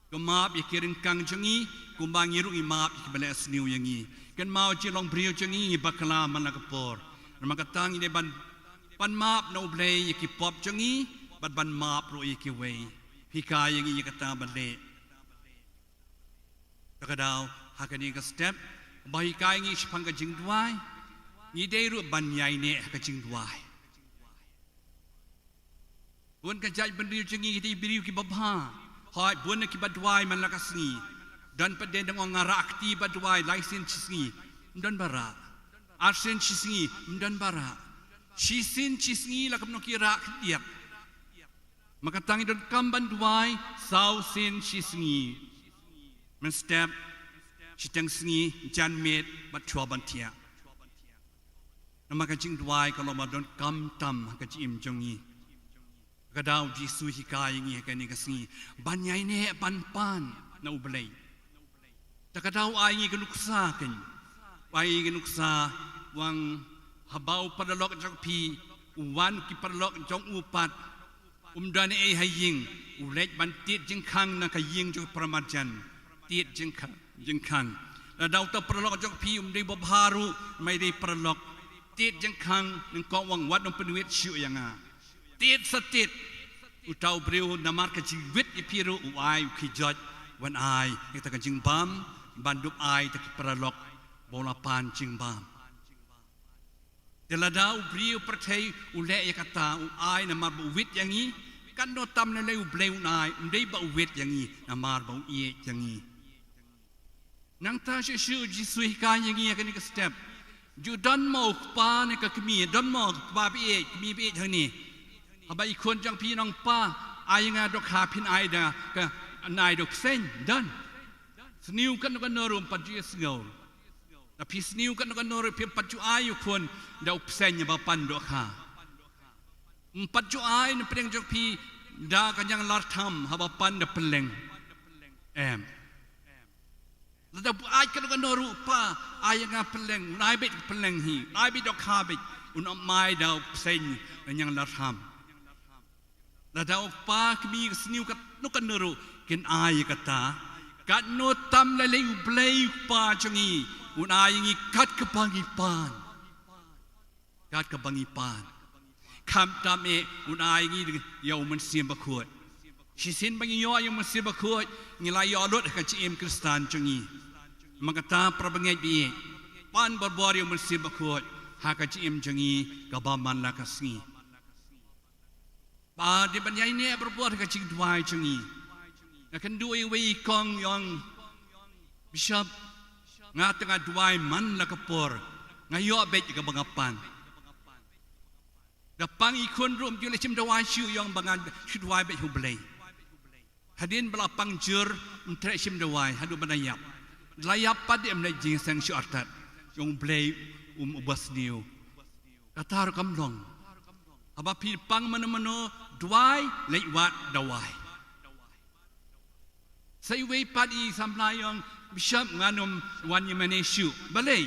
Ko map ïa ki ryngkang jong ngi, kumba ngi ruh ngi map ïa kiba leh sniew ïa ngi. Kynmaw jinglong briew jong ngi, ngi bakla man la ka por. Namar kata ngi dei ban, ban map na U Blei ïa ki pop jong ngi, bad ban map ruh ïa kiwei. Hikai ïa ngi ïa kata ban leh. Te ka daw, ha kane ka step, ba hikai ngi shaphang ka jingduwai, ngi dei ruh ban ïaineh ha ka jingduwai. Bun ka jaitbynriew jong ngi ki dei briew kiba bha. Hooid, bun kiba duwai man la ka sngi. Don pat de dang ong nga rah kti ba duwai, lai sien shi sngi. Ym don ba rah. Ar sien shi sngi, ym don ba rah. Shi sien shi sngi la kumno ki rah khyndiat. Namar kata ngi donkam ban duwai, saw sien shi sngi. Mynstep, shiteng sngi, jan miet, bad shuwa ban thiah. Namar ka jingduwai ka long ba donkam tam ha ka jingim jong ngi. Ka daw Jisu hikai ngi ha kane ka sngi ban ïaineh ban pan na U Blei. Te ka daw ai ngi ka nuksa kein. Ai ngi ka nuksa, u ong haba u paralok jong phi u wan, ki paralok jong u pat, um don ei ha ïing, u leit ban tied jingkhang na ka ïing jong ki paramarjan. Tied jingkhang, jingkhang. Lada uta u paralok jong phi um dei ba bha ruh, namar dei paralok. Tied jingkhang, nyngkong u ong wat nym pynwit shuh ïa nga. Tied sa tied. Uta u briew namar ka jingwit ïa phi ruh u ai u khie joit, wan ai ïa kata ka jingbam ban dup ai ïa kita ki paralok ba u la pan jingbam. Te lada u briew pyrthei u leh ïa kata, u ai namar ba u wit ïa ngi, katno tam lei lei U Blei un ai, ym dei ba u wit ïa ngi, namar ba u ïeit ïa ngi. Nangta shuh shuh u Jisu u hikai ïa ngi ha kane ka step. Ju don mo u kpa ne ka kmie, don mo u kpa ba ïeit, kmie ba ïeit hangne. Haba i khun jong phi nong pa, ai nga dohkha, phin ai da ka, nai da u bseiñ, don. Sniew katno katno ruh ym pat ju ïa sngew. Da phi sniew katno katno ruh phim pat ju ai ïa u khun da u bseiñ haba pan dohkha. Ym pat ju ai na pdeng jong phi da ka ñianglartham haba pan da pylleng. Em. Lada buaid katno katno ruh pa, ai ïa nga pylleng, un ai beit pylleng hi, un ai beit dohkha beit, un ym ai da u bseiñ da ñianglartham. Lada u kpa kmie ka sniew katno katno ruh kin ai ïa kata. Katno tam lei lei u Blei u Kpa jong ngi, un ai ïa ngi kat kaba ngi pan. Kat kaba ngi pan. Khamtam eh un ai ngi ïa u Mynsiem Bakhuid. Shisien ba ngi ïoh ïa u Mynsiem Bakhuid, ngi la ïoh lut ha ka jingim Khristan jong ngi. Namar kata para bangeit ba ïeit, pan barabor ïa u Mynsiem Bakhuid ha ka jingim jong ngi kaba man la ka sngi. Ba dei ban ïaineh barabor ha ka jingduwai jong ngi. Nga kynduh ïa iwei i kong ïong, Bishop, nga te nga duwai man la ka por, nga ïoh beit kaba nga pan. Da pang i khun ruh ym ju leh shim dawai shuh ïong ba ngan shu duwai beit ha u Blei. Hadien ba la pang jur ym treh shim dawai haduh ba la ïap. Da la ïap pat de ym leit jingïaseng shuh artat. Ïong u Blei um uba sniew. Kata ruh kam long. Haba phi pang mano mano duwai, leit wad dawai. Sa iwei pat i samla ïong, Bishop, ngan ym wan ïa mane shuh. Balei?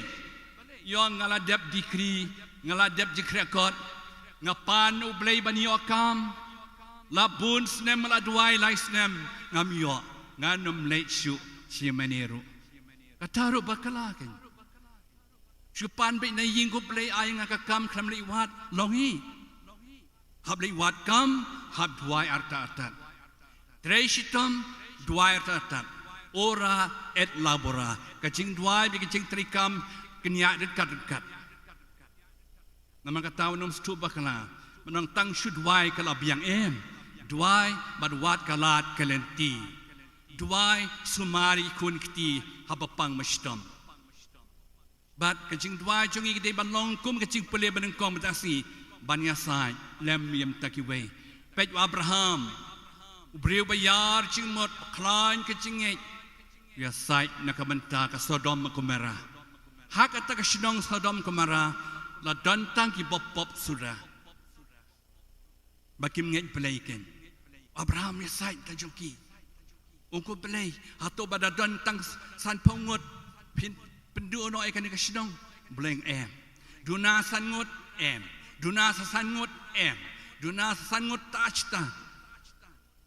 Ïong nga la dep degree, nga la dep jingkhreh kot, nga pan u Blei ban ïoh kam. La bun snem la duwai lai snem ngam ïoh, ngan ym leit shuh sha ïa mane ruh. Kata ruh bakla kein. Shu pan beit na ïing ko Blei ai nga ka kam khlem leit wad, long hi. Hap leit wad kam, hap duwai artat artat. Trei shitom, duwai artat artat. Ora et labora. Ka jingduwai bad ka jingtrei kam, kynja ryngkat ryngkat. Namar kata wat nym sngewthuh bakla. Mynta tang shu duwai ka la biang, em. Duwai bad wad ka lad ka lynti. Duwai sumar ïa i khun kti haba pang ba shitom. Bad ka jingduwai jong ngi ka dei ban long kum ka jingpule ba nyngkong mynta ka sngi, ban ïasaid lem ïa mynta kiwei. Peit u Abraham, u briew ba ïar jingmut, ba khlaiñ ka jingngeit, u ïasaid na ka bynta ka Sodom bad Gomorrah. Ha kata ka shnong Sodom Gomorrah la don tang ki bapop suda ba kim ngeit Blei kein. Abraham ïasaid ta jong ki. Ong ko Blei, hato ba da don tang sanphew ngut phin pynduh noh ïa kane ka shnong? Blei, em. Duna san ngut, em. Duna sa san ngut, em. Duna sa san ngut, ta shata.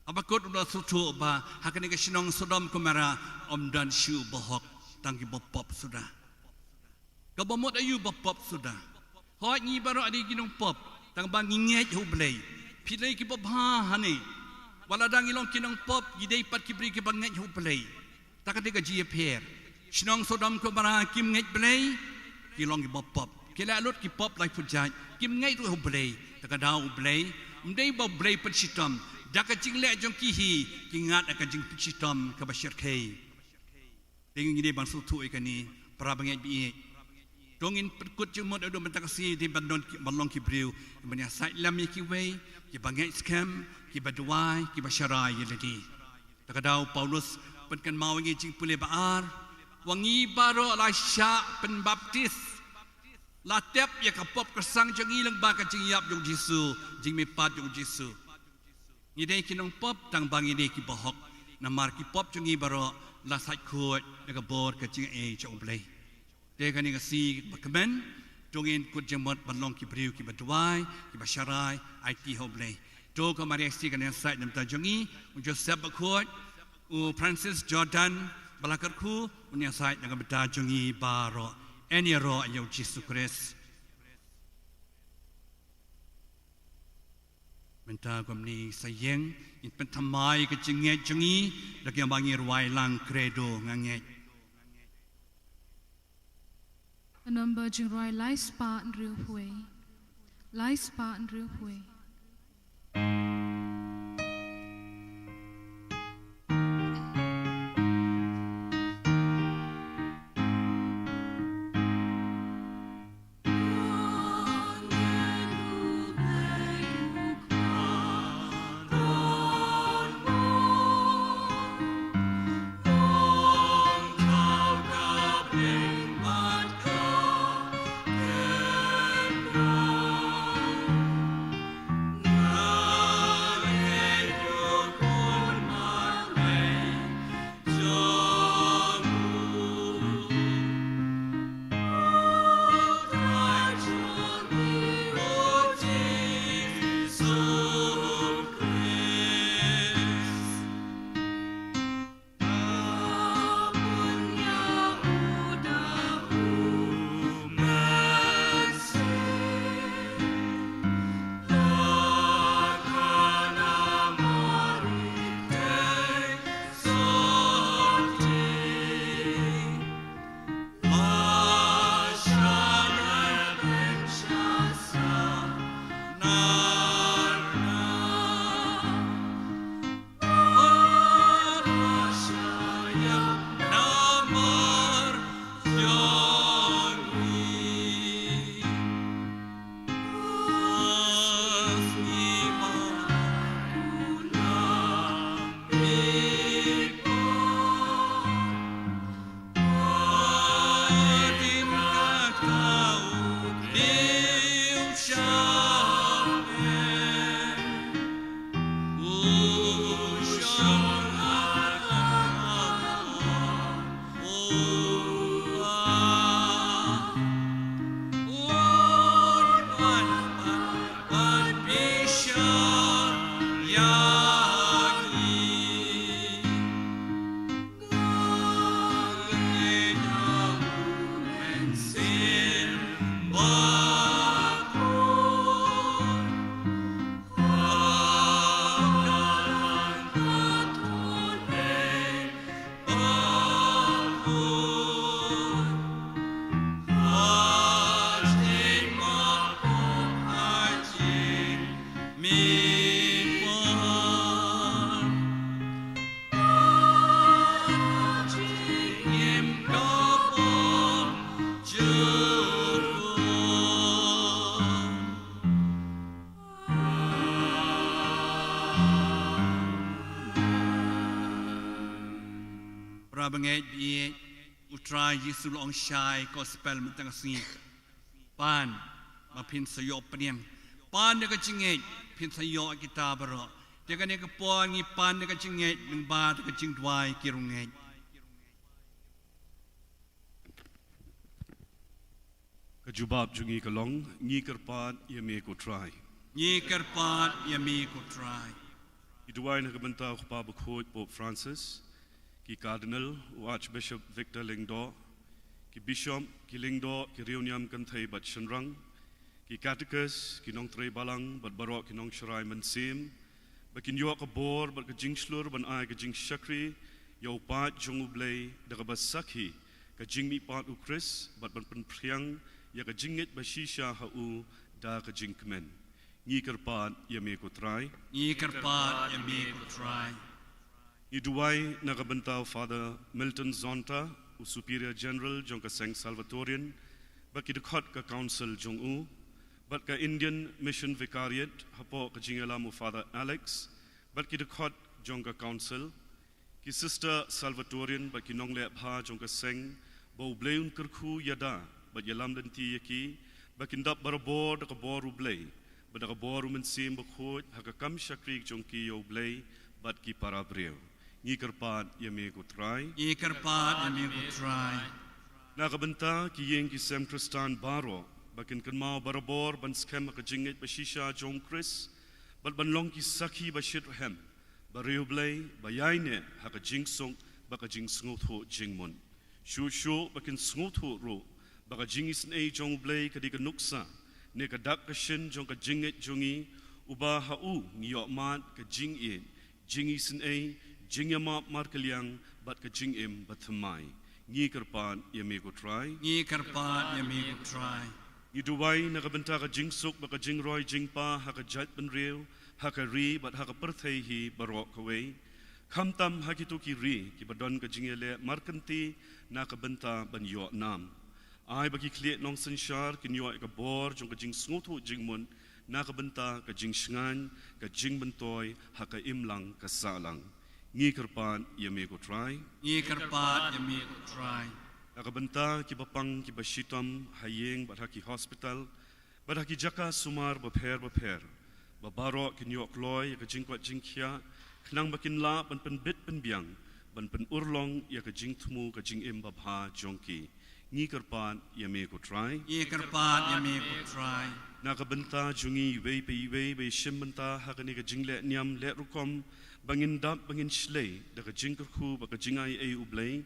Haba kut u la sngewthuh ba ha kane ka shnong Sodom Gomorrah ym don shuh bahok, tang ki bapop suda. Kaba mut aïu? Bapop suda. Hooid, ngi baroh dei ki nongpop, tang ba ngi ngeit ha u Blei. Phi dei ki babha hangne. Wat la da ngi long ki nongpop, ngi dei pat ki briew kiba ngeit ha u Blei. Ta ka dei ka jingïapher. Shnong Sodom Gomorrah kim ngeit Blei, ki long ki bapop. Ki leh lut ki pop laiphew jait, kim ngeit ruh ha u Blei. Ta ka daw u Blei, ym dei ba u Blei pynshitom. Da ka jingleh jong ki hi, ki ngat ïa ka jingpynshitom kaba shyrkhei. Te ngi dei ban sngewthuh ïa kane, para bangeit ba ïeit. To ngin pynkut jingmut haduh mynta ka sngi, dei ban don ki, ban long ki briew ban ïasaid lem ïa kiwei, kiba ngeit skhem, kiba duwai, kiba sharai ïa lade. Ta ka daw u Paulus pynkynmaw ïa ngi jingpule ba ar, wa ngi baroh la shah pynbaptis, la tep ïa ka pop kyrsan jong ngi lyngba ka jingïap jong u Jisu, jingmihpat jong u Jisu. Ngi dei ki nongpop tang ba ngi dei ki bahok. Namar ki pop jong ngi baroh la sait khuid da ka bor ka jingaiei jong u Blei. Te kane ka sngi ba kmen, to ngin kut jingmut ban long ki briew kiba duwai, kiba sharai, aiti ha u Blei. To ka Maria Theisotti kan ïasaid na ka bynta jong ngi, u Joseph Bakhuid, u Francis Jordan ba la kyrkhu, un ïasaid na ka bynta jong ngi baroh. Yn ïaroh ïa u Jisu Khrist. Mynta kumne sa ïeng, ngin pynthymmai ka jingngeit jong ngi da kaba ngi rwai lang Credo, nga ngeit. Ka nombar jingrwai lai spah hynriew wei. Lai spah hynriew wei. Para bangeit, baieit, U Trai Jisu u la ong shai gospel mynta ka sngi. Pan, ba phin sa ïoh pdiang. Pan ïa ka jingngeit, phin sa ïoh kita baroh. Te kane ka por ngi pan ïa ka jingngeit, lyngba da ka jingduwai ki rung ngeit. Ka jubab jong ngi ka long, ngi kyrpad ïa me ko Trai. Ngi kyrpad ïa me ko Trai. Ngi duwai na ka bynta u Kpa Bakhuid Pope Francis, ki Cardinal, u Archbishop Victor Lyngdoh, ki Bishop, ki Lyngdoh, ki riewniam kynthei bad shynrang, ki Katekis, ki nongtrei balang bad baroh ki nongsharai mynsiem, ba kin ïoh ka bor bad ka jingshlur ban ai ka jingshakri ïa u paid jong U Blei da kaba sakhi ka jingmihpat U Khrist bad ban pynphriang ïa ka jingngeit ba shisha ha u da ka jingkmen. Ngi kyrpad ïa me ko Trai. Ngi kyrpad ïa me ko Trai. Ngi duwai na ka bynta u Father Milton Zonta, u Superior General jong ka Seng Salvatorian, bad ki dkhot ka Council jong u, bad ka Indian Mission Vicariate hapoh ka jingïalam u Father Alex, bad ki dkhot jong ka Council, ki Sister Salvatorian bad ki nongleh bha jong ka seng, ba U Blei un kyrkhu ïada bad ïalam lynti ïa ki, ba kin dap barabor da ka bor U Blei bad da ka bor U Mynsiem Bakhuid ha ka kam shakri jong ki ïa U Blei bad ki para briew. Ngi kyrpad ïa me ko Trai. Ngi kyrpad ïa me ko Trai. Na ka bynta ki ïing ki sem Khristan baroh, ba kin kynmaw barabor ban skhem ha ka jingngeit ba shisha jong U Khrist bad ban long ki sakhi ba shitrhem ba riewblei, ba ïaineh ha ka jingsuk bad ka jingsngewthuh jingmut. Shuh shuh ba kin sngewthuh ruh ba ka jingisynei jong U Blei ka dei ka nuksa ne ka dak ka shin jong ka jingngeit jong ngi, uba ha u ngi ïoh mad ka jingïeit, jingisynei, jingïamap markylliang bad ka jingim bathymmai. Ngi kyrpad ïa me ko Trai. Ngi kyrpad ïa me ko Trai. Ngi duwai na ka bynta ka jingsuk bad ka jingroi jingpa ha ka jaitbynriew, ha ka ri bad ha ka pyrthei hi baroh kawei, khamtam ha kito ki ri kiba don ka jingïaleh markynti na ka bynta ban ïoh nam. Ai ba ki khlieh nongsynshar kin ïoh ïa ka bor jong ka jingsngewthuh jingmut na ka bynta ka jingshngaiñ, ka jingmyntoi ha ka imlang ka sahlang. Ngi kyrpad ïa me ko Trai. Ngi kyrpad ïa me ko Trai. Na ka bynta kiba pang kiba shitom ha ïing bad ha ki hospital bad ha ki jaka sumar bapher bapher, ba baroh kin ïoh kloi ïa ka jingkoit jingkhiah, khnang ba kin lah ban pynbit pynbiang, ban pynurlong ïa ka jingthmu ka jingim babha jong ki. Ngi kyrpad ïa me ko Trai. Ngi kyrpad ïa me ko Trai. Na ka bynta jong ngi iwei pa iwei ba ïashim bynta ha kane ka jingleh niam leh rukom, ba ngin dap ba ngin shlei da ka jingkyrkhu bad ka jingaiei U Blei,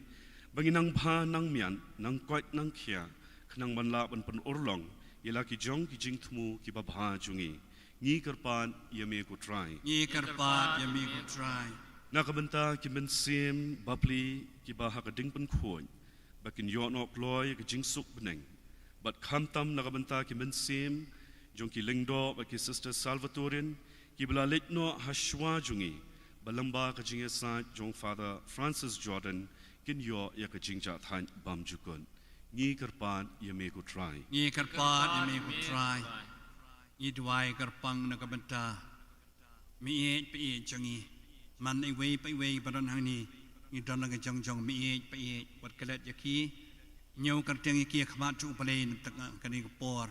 ba ngin nang bha nang miat, nang koit nang khiah, khnang ban lah ban pynurlong ïa la ki jong ki jingthmu kiba bha jong ngi. Ngi kyrpad ïa me ko Trai. Ngi kyrpad ïa me ko Trai. Na ka bynta ki mynsiem bapli kiba ha ka ding pynkhuid, ba kin ïoh noh kloi ïa ka jingsuk bneng, bad khamtam na ka bynta ki mynsiem jong ki Lyngdoh bad ki Sister Salvatorian kiba la leit noh ha shuwa jong ngi, ba lyngba ka jingïasaid jong Father Francis Jordan kin ïoh ïa ka jingjahthait bymjukut. Ngi kyrpad ïa me ko Trai. Ngi kyrpad ïa me ko Trai. Ngi duwai kyrpang na ka bynta meieit paieit jong ngi. Man iwei pa iwei ba don hangne, ngi don la ka jong jong meieit paieit, wat klet ïa ki. Ñiew kyrteng ïa ki ha khmat jong U Blei na ka tnga kane ka por.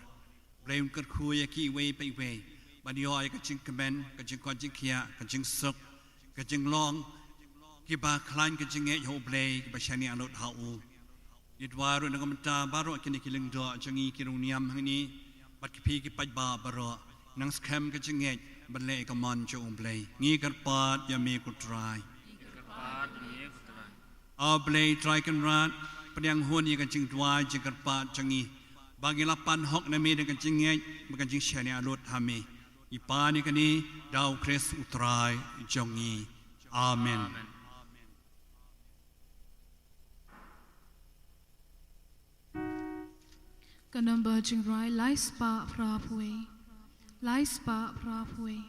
Blei un kyrkhu ïa ki iwei pa iwei ban ïoh ïa ka jingkmen, ka jingkoit jingkhiah, ka jingsuk, ka jinglong kiba khlaiñ ka jingngeit ha U Blei, kiba shaniah lut ha u. Ngi duwai ruh na ka bynta baroh kine ki Lyngdoh jong ngi, ki rung niam hangne, bad ki phi ki paidbah baroh, nang skhem ka jingngeit ban leh ïa ka mon jong U Blei. Ngi kyrpad ïa me ko Trai. Ngi kyrpad ïa me ko Trai. A Blei Trai Kynrad, pdiang hun ïa ka jingduwai jingkyrpad jong ngi, ba ngin lah pan hok na me da ka jingngeit bad ka jingshaniah lut ha me. Ngi pan ïa kane da U Khrist U Trai jong ngi. Amen. Amen. Ka number jingrwai lai spah phra phew wei. Lai spah phra phew wei.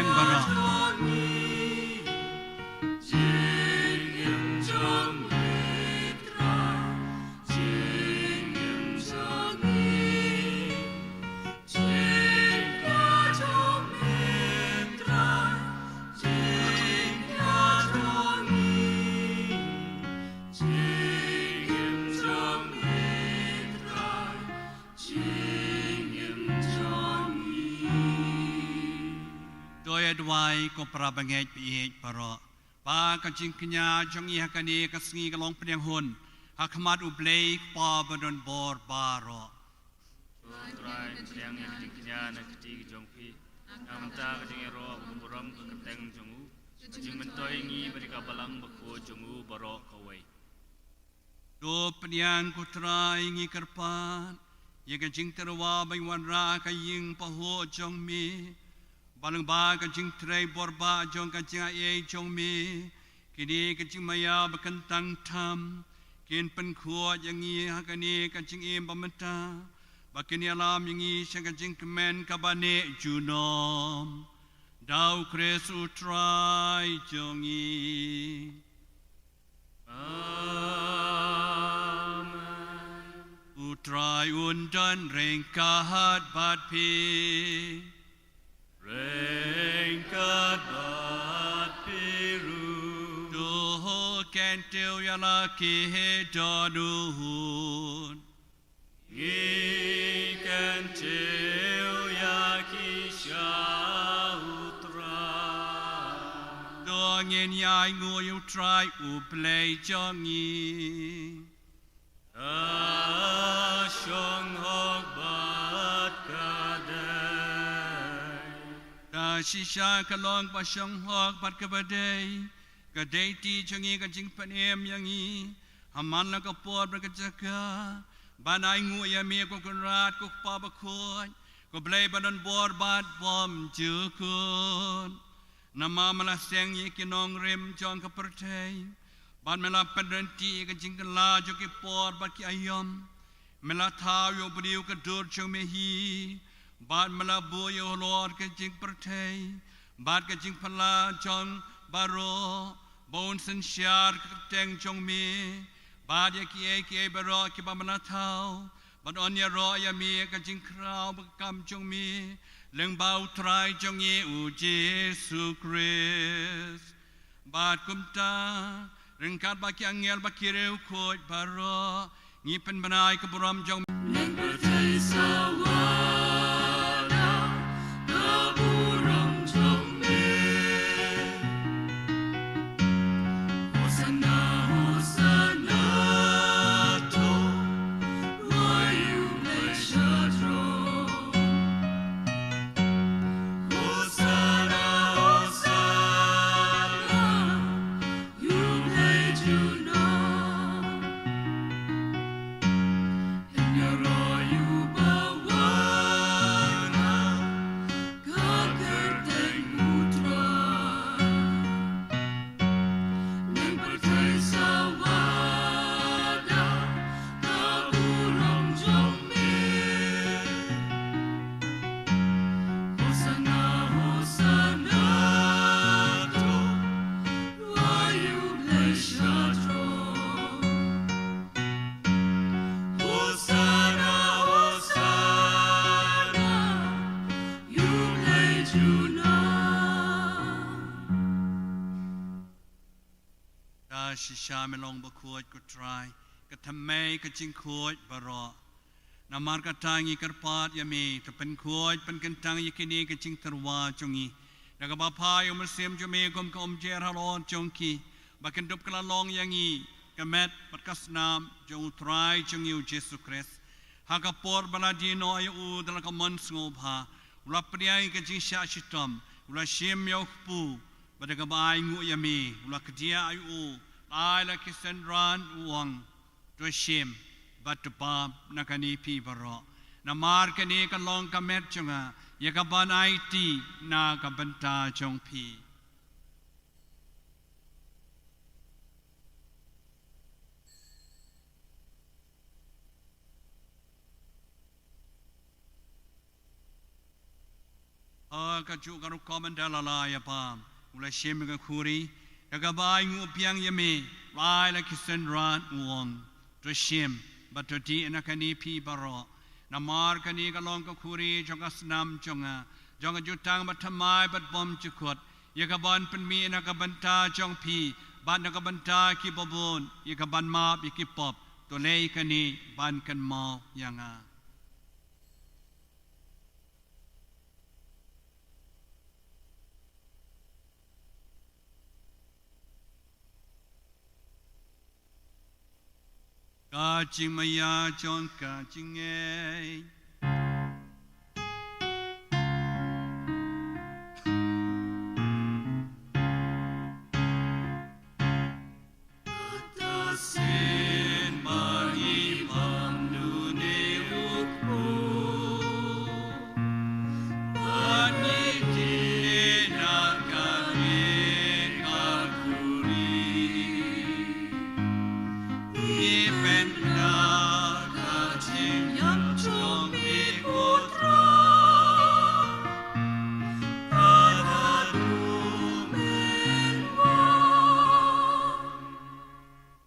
baroh. To ïa duwai, ko para bangeit ba ïeit baroh, ba ka jingkñia jong ngi ha kane ka sngi ka long pdiang hun ha khmat U Blei Kpa badonbor baroh. Trai, pdiang ïa ka jingkñia na ka kti ka jong phi. Namar ka jingïaroh ka burom ka kyrteng jong u, ka jingmyntoi ïa ngi bad ïa ka balang bakhuid jong u baroh kawei. To pdiang, ko Trai, ngi kyrpad ïa ka jingtyrwa ba ngi wanrah ha ka ïing pahuh jong me, ba lyngba ka jingtrei borbah jong ka jingaiei jong me, kine ka jingmaïa ba kyntang tam kin pynkhuid ïa ngi ha kane ka jingim ba mynta, ba kin ïalam ïa ngi sha ka jingkmen kaba neh junom. Da U Khrist U Trai jong ngi. Amen. U Trai un don ryngkat bad phi. Ryngkat bad phi ruh. To kyntiew ïa la ki dohnud. Ngi kyntiew ïa ki sha U Trai. To ngin ïa ainguh ïa U Trai U Blei jong ngi. Ka shong hok bad ka dei. Ka shisha ka long ba shong hok bad kaba dei. Ka dei kti jong ngi, ka jingpynim ïa ngi ha man la ka por bad ka jaka, ban ainguh ïa me, ko Kynrad, ko Kpa bakhuid, ko Blei badonbor bad bymjukut. Namar me la seng ïa ki nongrim jong ka pyrthei, bad me la pynryntih ïa ka jingkylla jong ki por bad ki aïom. Me la thaw ïa u briew ka dur jong me hi, bad me la buh ïa u halor ka jingpyrthei bad ka jingphylla jong baroh, ba un synshar ka kyrteng jong me, bad ïa kiei kiei baroh kiba me la thaw, ban ong ïaroh ïa me ka jingkhraw bad ka kam jong me, lyngba U Trai jong ngi U Jisu Khrist. Bad kumta, ryngkat bad ki angel bad ki riewkhuid baroh, ngi pynbna ïa ka burom jong me. Leng pyrthei sawa da ka burom jong me. Hosanna, Hosanna, to, wai u Blei sha throne. Hosanna, Hosanna, ïa U Blei junom. Ïaroh ïa uba wanrah ka kyrteng U Trai. Leng pyrthei sawa da ka burom jong me. Hosanna, Hosanna, to, wai u Blei sha throne. Hosanna, Hosanna, ïa U Blei junom. Da shisha me long bakhuid, ko Trai, ka thymmei ka jingkhuid baroh. Namar kata ngi kyrpad ïa me, to pynkhuid pynkyntang ïa kine ki jingtyrwa jong ngi da kaba phai ïa u Mynsiem jong me kum ka umjer halor jong ki, ba kin dup kylla long ïa ngi ka met bad ka snam jong U Trai jong ngi U Jisu Khrist. Ha ka por ba la die noh ïa u da la ka mon sngewbha, u la pdiang ïa ka jingshah shitom, u la shim ïa u kpu, bad da kaba ainguh ïa me, u la kdiah ïa u, u la ai la ki synran, u ong, to shim bad to pab na kane phi baroh. Namar kane ka long ka met jong nga, ïa kaban aiti na ka bynta jong phi. Ka ju ka rukom da la la ya pa u la shim ka khuri, da ka bai ngu biang ya me, bai la ki sen ran u ong. To shim, ba to di na ka ni phi baro. Namar ka ni ka long ka khuri jong ka snam jong nga, jong ka jutang ba thamai bad bom jukut. Ya ka ban pynmi na ka bynta jong phi, bad na ka bynta ki babun, ya ka ban map ya ki pop. To lei ka ni ban kan mau ya nga. Ka jingmaya jong ka jingngeit.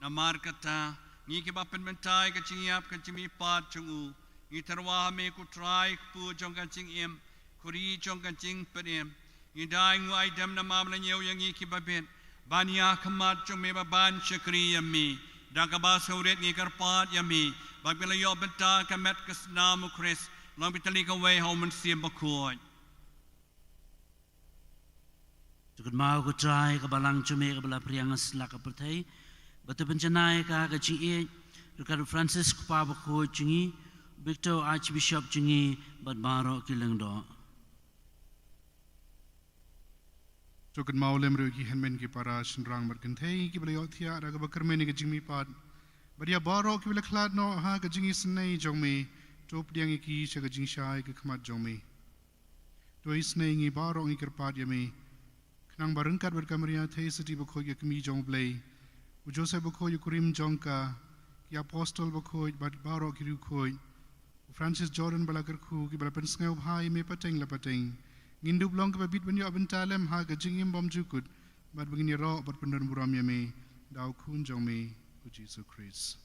Namar kata, ngi kiba pynmynta ïa ka jingïap ka jingmihpat jong u, ngi tyrwa ha me ko Trai, kpu jong ka jingim, khuri jong ka jingpynim. Ngi dei ngu aidem namar ba la ñiew ïa ngi kiba bit ban ïakhmat jong me, ba ban shakri ïa me. Da kaba sngewrit ngi kyrpad ïa me ba phi la ïoh bynta ka met ka snam u Khrist, long phi tylli kawei ha u Mynsiem Bakhuid. To kynmaw ko Trai ka balang jong me kaba la phriang ha slak ka pyrthei, bad to pynjanai ïa ka ha ka jingïeit ryngkat u Francis u Kpa Bakhuid jong ngi, Victor Archbishop jong ngi, bad baroh ki lyngdoh. To kynmaw lem ruh ïa ki hynmen ki para shynrang bad kynthei kiba la ïohthiah da kaba kyrmen ïa ka jingmihpat, bad ïa baroh kiba la khlad noh ha ka jingisynei jong me. To pdiang ïa ki sha ka jingshai ka khmat jong me. To isynei ïa ngi baroh, ngi kyrpad ïa me, khnang ba ryngkat bad ka Maria Theisotti Bakhuid ka Kmie jong u Blei, u Joseph Bakhuid u kurim jong ka, ki apostol bakhuid bad baroh ki riewkhuid, u Francis Jordan ba la kyrkhu, kiba la pynsngewbha ïa me pateng la pateng, ngin dup long kiba bit ban ïoh bynta lem ha ka jingim bymjukut, bad ba ngin ïaroh bad pyndonburom ïa me da u Khun jong me, u Jisu Khrist.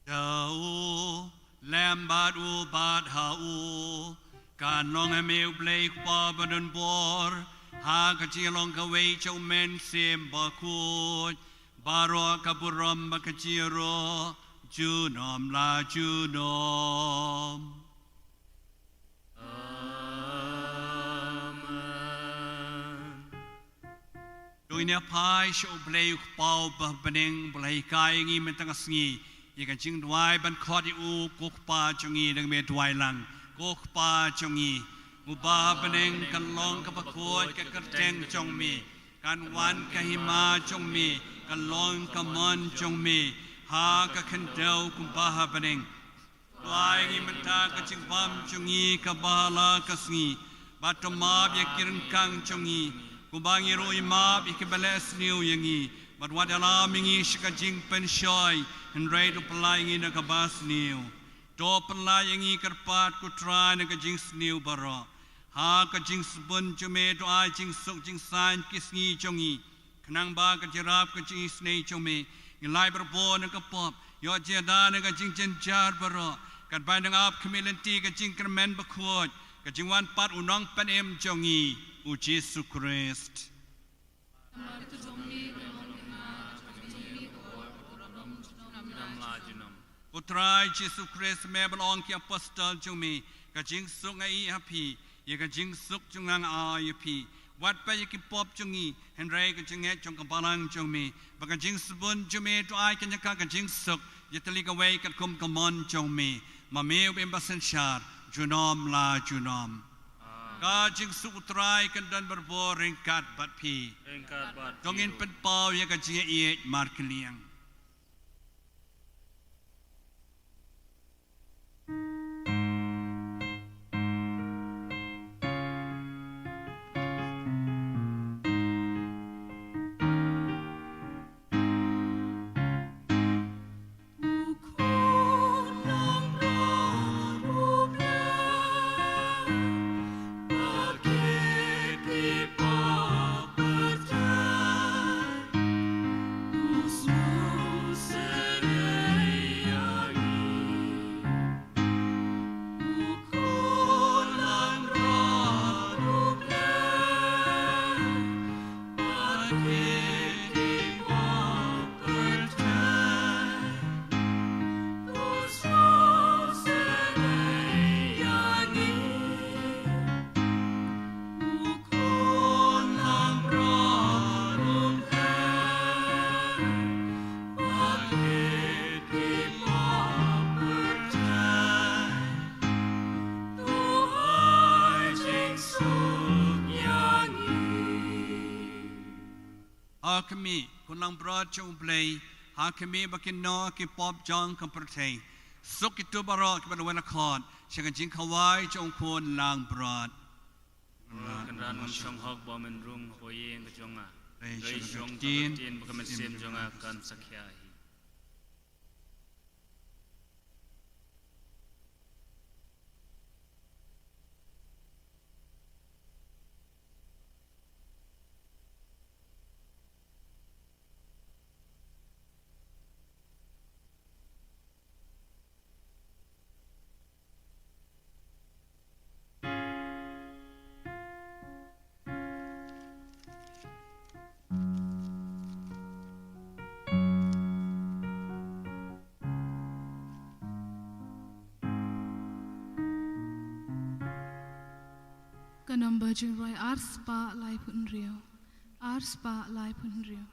Da u, lem bad u, bad ha u, kan long ha me u Blei Kpa badonbor, ha ka jinglong kawei jong u Mynsiem Bakhuid, baroh ka burom bad ka jingïaroh, junom la junom. Amen. To ngin ïa phai sha u Blei u Kpa uba ha bneng, uba la hikai ïa ngi mynta ka sngi ïa ka jingduwai ban khot ïa u ko Kpa jong ngi. Dang me duwai lang. Ko Kpa jong ngi uba ha bneng, kan long kaba khuid ka kyrteng jong me, kan wan ka hima jong me, kan long ka mon jong me ha ka khyndew kumba ha bneng. Duwai ïa ngi mynta ka jingbam jong ngi kaba ha la ka sngi, bad to map ïa ki ryngkang jong ngi, kumba ngi ruh ngi map ïa kiba leh sniew ïa ngi, bad wat ïalam ïa ngi sha ka jingpynshoi, hynrei to pyllait ïa ngi na kaba sniew. To pyllait ïa ngi kyrpad ko Trai na ka jingsniew baroh. Ha ka jingsbun jong me to ai jingsuk jingsaiñ ki sngi jong ngi, khnang ba ka jingïarap ka jingisynei jong me, ngin lait barabor na ka pop, ïoh jingïada na ka jingjynjar baroh, katba nang ap khmih lynti ka jingkyrmen bakhuid, ka jingwan pat u Nongpynim jong ngi, u Jisu Khrist. Ko Trai Jisu Khrist, me ba la ong ki apostol jong me, ka jingsuk nga ai ha phi, ïa ka jingsuk jong nga nga ai ïa phi. Wat peit ïa ki pop jong ngi, hynrei ka jingngeit jong ka balang jong me, bad ka jingsbun jong me to ai kane ka, ka jingsuk ïa tylli kawei katkum ka mon jong me. Ma me u ba im ba synshar junom la junom. Ka jingsuk u Trai kan don barabor ryngkat bad phi. Ryngkat bad phi. To ngin pynpaw ïa ka jingïaieit markylliang. khmih, khun langbrot jong U Blei, ha khmih ba kin noh ki pop jong ka pyrthei. Suk kito baroh kiba la wan khot sha ka jingkhawai jong u khun langbrot. Kynran ngam shong hok ba men rung hapoh ïing ka jong nga. Hynrei shu ong tang ka ktien ba ka mynsiem jong nga kan sakhia hi. Ka number jingrwai ar spah laiphew hynriew. Ar spah laiphew hynriew.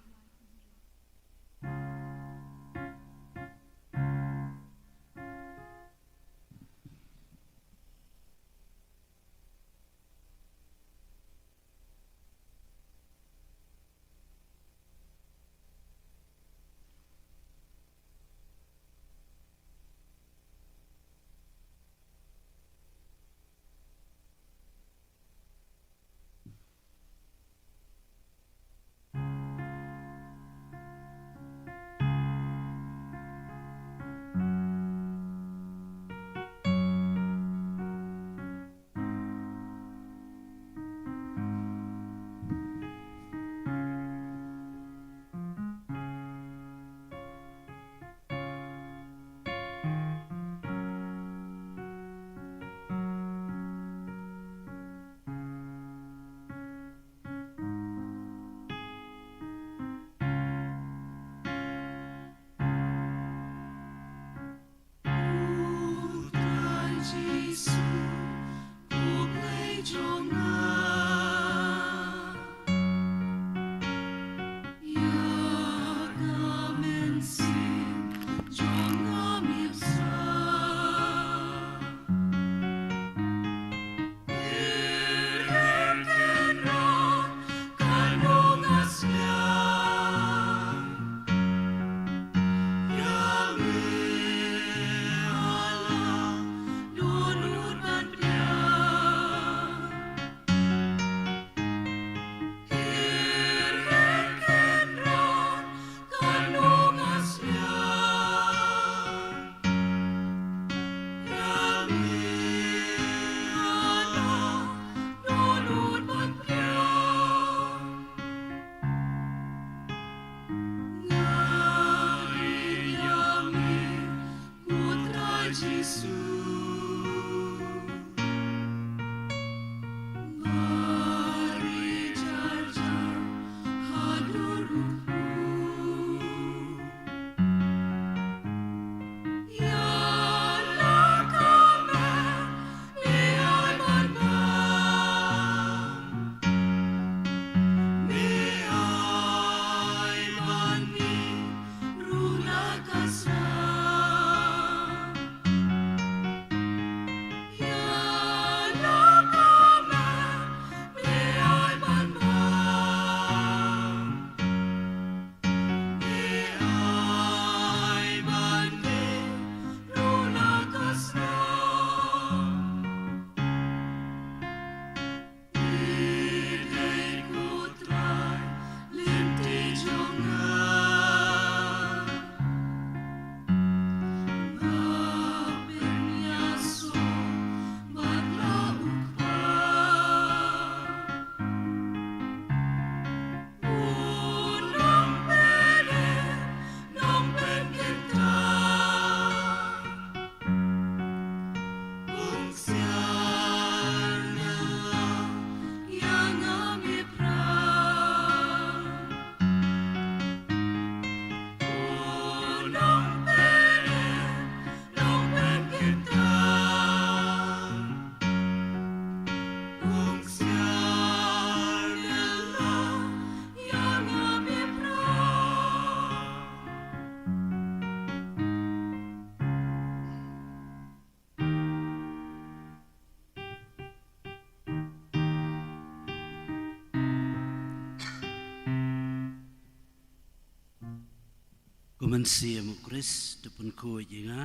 Mynsiem u Khrist da pynkhuid ïa nga.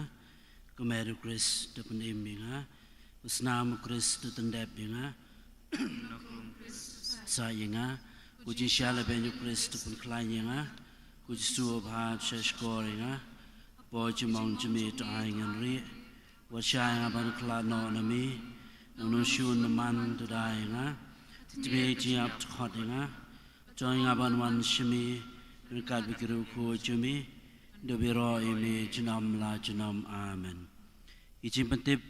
Ka mer u Khrist da pynim ïa nga. U snam u Khrist da pyndep ïa nga. Sa ïa nga. Ko jingsha la ben u Khrist da pynkhlaiñ ïa nga. Ko Jisu ba ha sha shkor ïa nga. Poi jingmong jingmih to ai ngan rieh. Wat shah ïa nga ban khlad noh na me. Nang nong shun na man to dai ïa nga. Tbei jingïap to khot ïa nga. Jong ïa nga ban wan sha me. Ryngkat bad ki riewkhuid jong me. Da biro ïa me junom la junom. Amen. Ki jingpyntip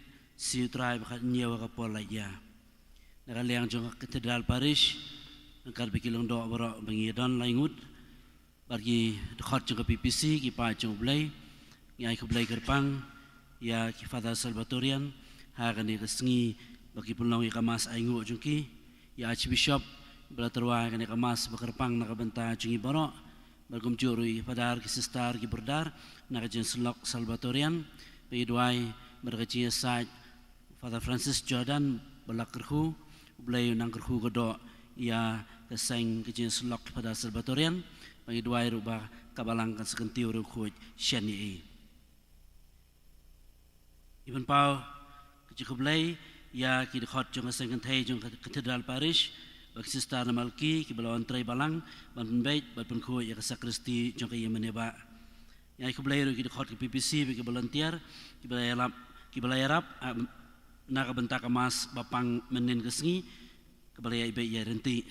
sha u Trai ba khat ñiew ha ka por lait ïa. Na ka liang jong ka Cathedral Parish. Ryngkat bad ki lyngdoh baroh ba ngi don lai ngut. Bad ki dkhot jong ka P P C, ki paid jong U Blei, ngi ai khublei kyrpang ïa ki Father Salvatorian ha kane ka sngi ba ki pynlong ïa ka Mass ainguh jong ki, ïa Archbishop ba la tyrwa ïa kane ka Mass ba kyrpang na ka bynta jong ngi baroh, bad kumjuh ruh ïa ki Father, ki Sister, ki Brother na ka jingïasyllok Salvatorian, ba ngi duwai ba da ka jingïasaid Father Francis Jordan ba la kyrkhu, U Blei u nang kyrkhu ka doh ïa ka seng ka jingïasyllok Father Salvatorian, ba ngi duwai ruh ba ka balang kan sa kyntiew riewkhuid shen ïa i. Ngi pynpaw ka jingkhublei ïa ki dkhot jong ka seng kynthei jong ka Cathedral Parish, bad ki Sister na Malki, ki ba la wan trei balang ban pynbeit bad pynkhuid ïa ka sakristi jong ka ïing mane ba. Ngi ai khublei ruh ïa ki dkhot ka P P C bad ki volunteer ki ba la ïarap, ki ba la ïarap, ah, na ka bynta ka Mass ba pang mynnin ka sngi, ka ba la ïai beit ïai ryntih.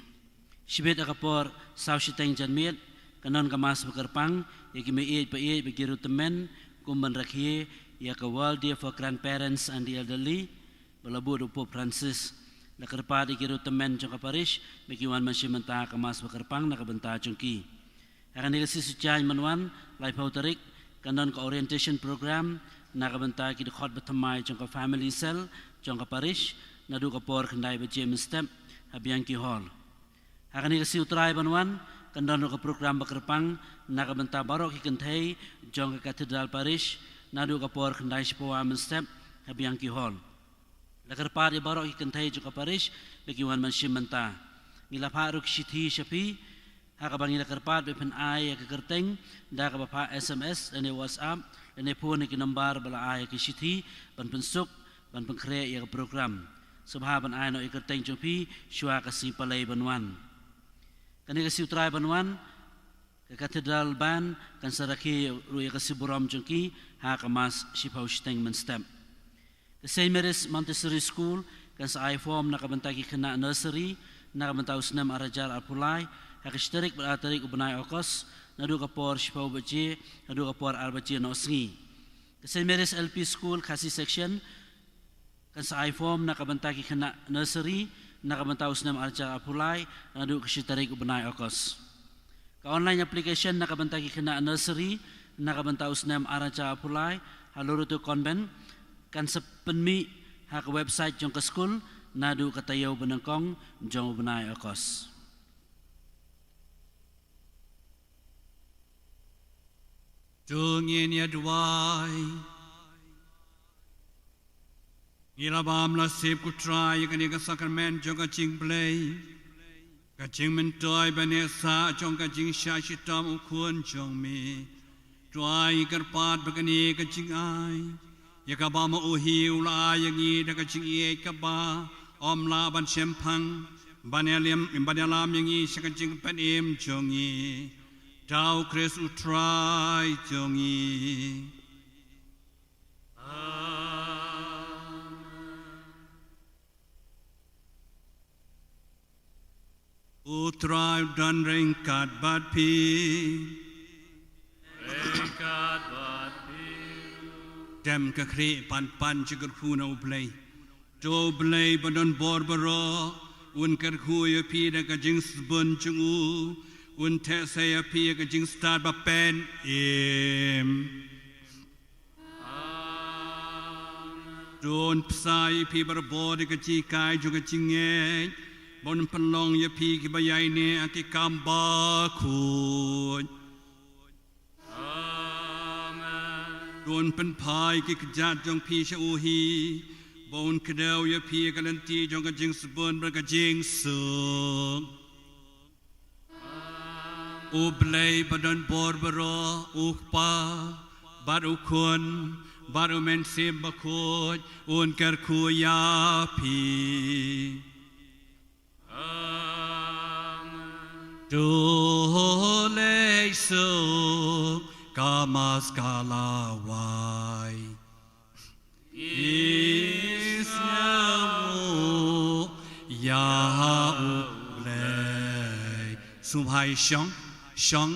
Shibit ha ka por saw shiteng janmiet kan don ka Mass ba kyrpang ïa ki mei ïeit pa ïeit bad ki riewtymmen kum ban rakhe ïa ka World Day for Grandparents and the Elderly, ba la buh da u Pope Francis. La kyrpad ïa ki riewtymmen jong ka parish ba ki wan ban shim bynta ka Mass ba kyrpang na ka bynta jong ki. Ha kane ka sngi Suiban ban wan, laiphew tarik, kan don ka orientation program na ka bynta ki dkhot ba thymmai jong ka family cell jong ka parish, naduh ka por khyndai baje mynstep ha Bianchi Hall. Ha kane ka sngi U Trai ban wan, kan don ruh ka program ba kyrpang na ka bynta baroh ki kynthei jong ka Cathedral Parish, naduh ka por khyndai shiphew ar mynstep ha Bianchi Hall. La kyrpad ïa baroh ki kynthei jong ka parish ba ki wan ban shim bynta. Ngi la phah ruh ki shithi sha phi, ha kaba ngi la kyrpad ba phin ai ïa ka kyrteng da kaba phah S M S lane WhatsApp lane phone ïa ki nambar ba la ai ïa ki shithi ban pynsuk, ban pynkhreh ïa ka program. Sngewbha ban ai noh ïa ka kyrteng jong phi shuwa ka sngi Palei ban wan. Kane ka sngi U Trai ban wan, ka Cathedral Band kan sa rakhe ruh ïa ka sibun burom jong ki ha ka Mass shiphew shiteng mynstep. Ka Saint Mary's Montessori School kan sa ai form na ka bynta ki khynnah nursery na ka bynta u snem ar hajar arphew lai ha ka shi tarik bad ar tarik u bnai August, naduh ka por shiphew baje haduh ka por ar baje noh sngi. Ka Saint Mary's L P School Khasi Section kan sa ai form na ka bynta ki khynnah nursery na ka bynta u snem ar hajar arphew lai naduh ka shi tarik u bnai August. Ka online application na ka bynta ki khynnah nursery na ka bynta u snem ar hajar arphew lai ha Loreto Convent kan sa pynmih ha ka website jong ka skul naduh ka taïew ba nyngkong jong u bnai August. To ngin ïa duwai. Ngi la bam la sip ko Trai ïa kane ka sakramen jong ka jingblei, ka jingmyntoi bad ne sa jong ka jingshah shitom u Khun jong me. To ai kyrpad ba kane ka jingai ïa kaba ma u hi u la ai ïa ngi da ka jingïeit kaba ym lah ban shemphang, ban ïalam, ban ïalam ïa ngi sha ka jingpynim jong ngi. Da u Khrist u Trai jong ngi. Amen. U Trai u don ryngkat bad phi. Ryngkat bad phi. Dem ka khrieh pan pan jingkyrkhu na U Blei. To U Blei ba don bor baroh un kyrkhu ïa phi da ka jingsbun jong u, un theh sa ïa phi ïa ka jingstad ba pynim. To un bsa ïa phi barabor da ka jinghikai jong ka jingngeit, ba un pynlong ïa phi kiba ïaineh ha ki kam bakhuid. Amen. To un pynphai ki kjat jong phi sha u hi, ba un kdew ïa phi ha ka lynti jong ka jingsbun bad ka jingsuk. U Blei ba don bor baroh, U Kpa, bad U Khun, bad U Mynsiem Bakhuid, un kyrkhu ïa phi. Amen. To lei suk ka Mass ka la wai. Isngamu ïa U Blei. Sngewbha shong, shong.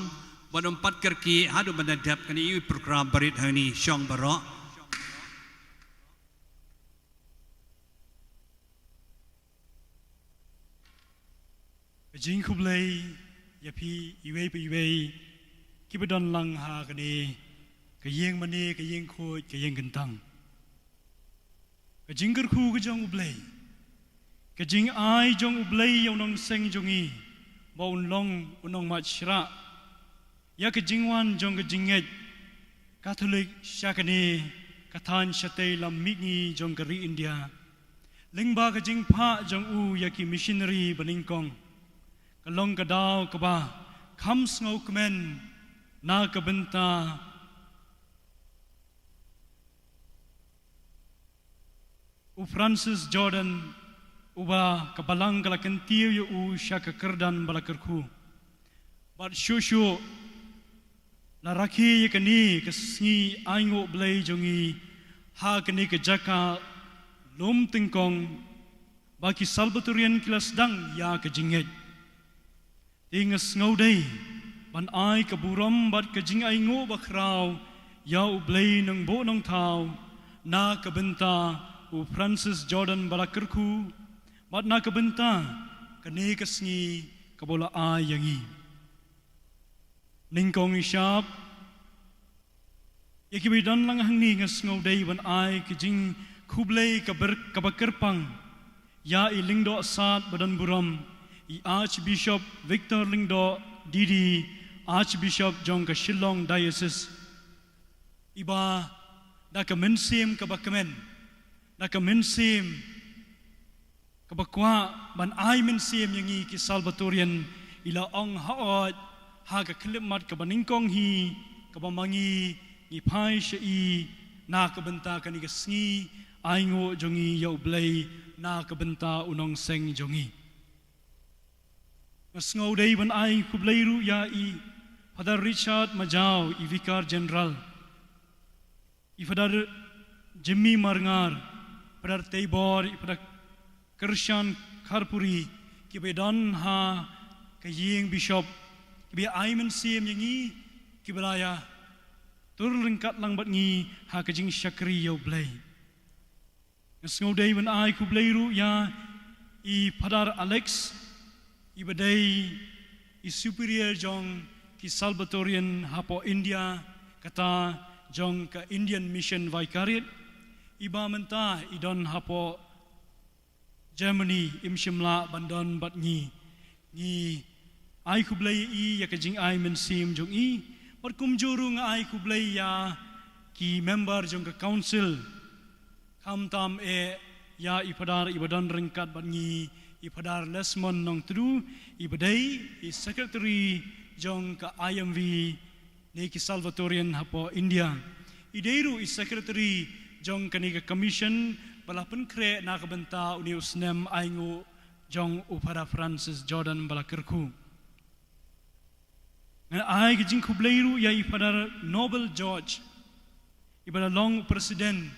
Bad ym pat kyrkieh haduh ban da dep kane i program barit hangne, shong baroh. Ka jingkhublei ïa phi iwei pa iwei kiba don lang ha kane ka ïing mane, ka ïing khuid, ka ïing kyntang. Ka jingkyrkhu ka jong U Blei, ka jingai jong U Blei ïa u nongseng jong ngi ba un long u nongmad shrah ïa ka jingwan jong ka jingngeit Katholik sha kane ka thaiñ shatei lam mihngi jong ka ri India. Lyngba ka jingphah jong u ïa ki missionary banyngkong, ka long ka daw kaba kham sngewkmen na ka bynta u Francis Jordan, uba ka balang ka la kyntiew ïa u sha ka kyrdan ba la kyrkhu. Bad shuh shuh la rakhe ïa kane ka sngi ainguh Blei jong ngi ha kane ka jaka lum tyngkong, ba ki Salvatorian ki la sdang ïa ka jingngeit. Te nga sngewdei ban ai ka burom bad ka jingainguh bakhraw ïa U Blei Nongbuh Nongthaw na ka bynta u Francis Jordan ba la kyrkhu, bad na ka bynta kane ka sngi kaba u la ai ïa ngi. Nyngkong i shap, ïa kiba i don lang hangne nga sngewdei ban ai ka jingkhublei ka ber-, kaba kyrpang ïa i Lyngdoh Sad ba don burom, i Archbishop Victor Lyngdoh D D, Archbishop jong ka Shillong Diocese, iba da ka mynsiem kaba kmen, da ka mynsiem kaba kwah ban ai mynsiem ïa ngi ki Salvatorian, i la ong, haoid, ha ka khyllipmat kaba nyngkong hi, kaba ma ngi ngi phai sha i na ka bynta kane ka sngi ainguh jong ngi ïa U Blei na ka bynta u nongseng jong ngi. Nga sngewdei ban ai khublei ruh ïa i Father Richard Majaw, i Vicar General, i Father Jimmy Marngar, Father Teibor, i Father Kyrshan Kharpuri, kiba i don ha ka ïing Bishop, kiba i ai mynsiem ïa ngi, kiba la ïa tur ryngkat lang bad ngi ha ka jingshakri ïa U Blei. Nga sngewdei ban ai khublei ruh ïa i Father Alex, iba dei i superior jong ki Salvatorian hapoh India, kata jong ka Indian Mission Vicariate, iba mynta i don hapoh Germany, im shym lah ban don bad ngi. Ngi ai khublei ïa i ïa ka jingai mynsiem jong i, bad kumjuh ruh nga ai khublei ïa ki member jong ka council, khamtam eh ïa i Phadar iba don ryngkat bad ngi, i Phadar Lesmond Nongtdu, iba dei i secretary jong ka I M V ne ki Salvatorian hapoh India. I dei ruh i secretary jong kane ka commission ba la pynkhreh na ka bynta une u snem ainguh jong u Phadar Francis Jordan ba la kyrkhu. Ngan ai ka jingkhublei ruh ïa i Phadar Noble George, iba la long u president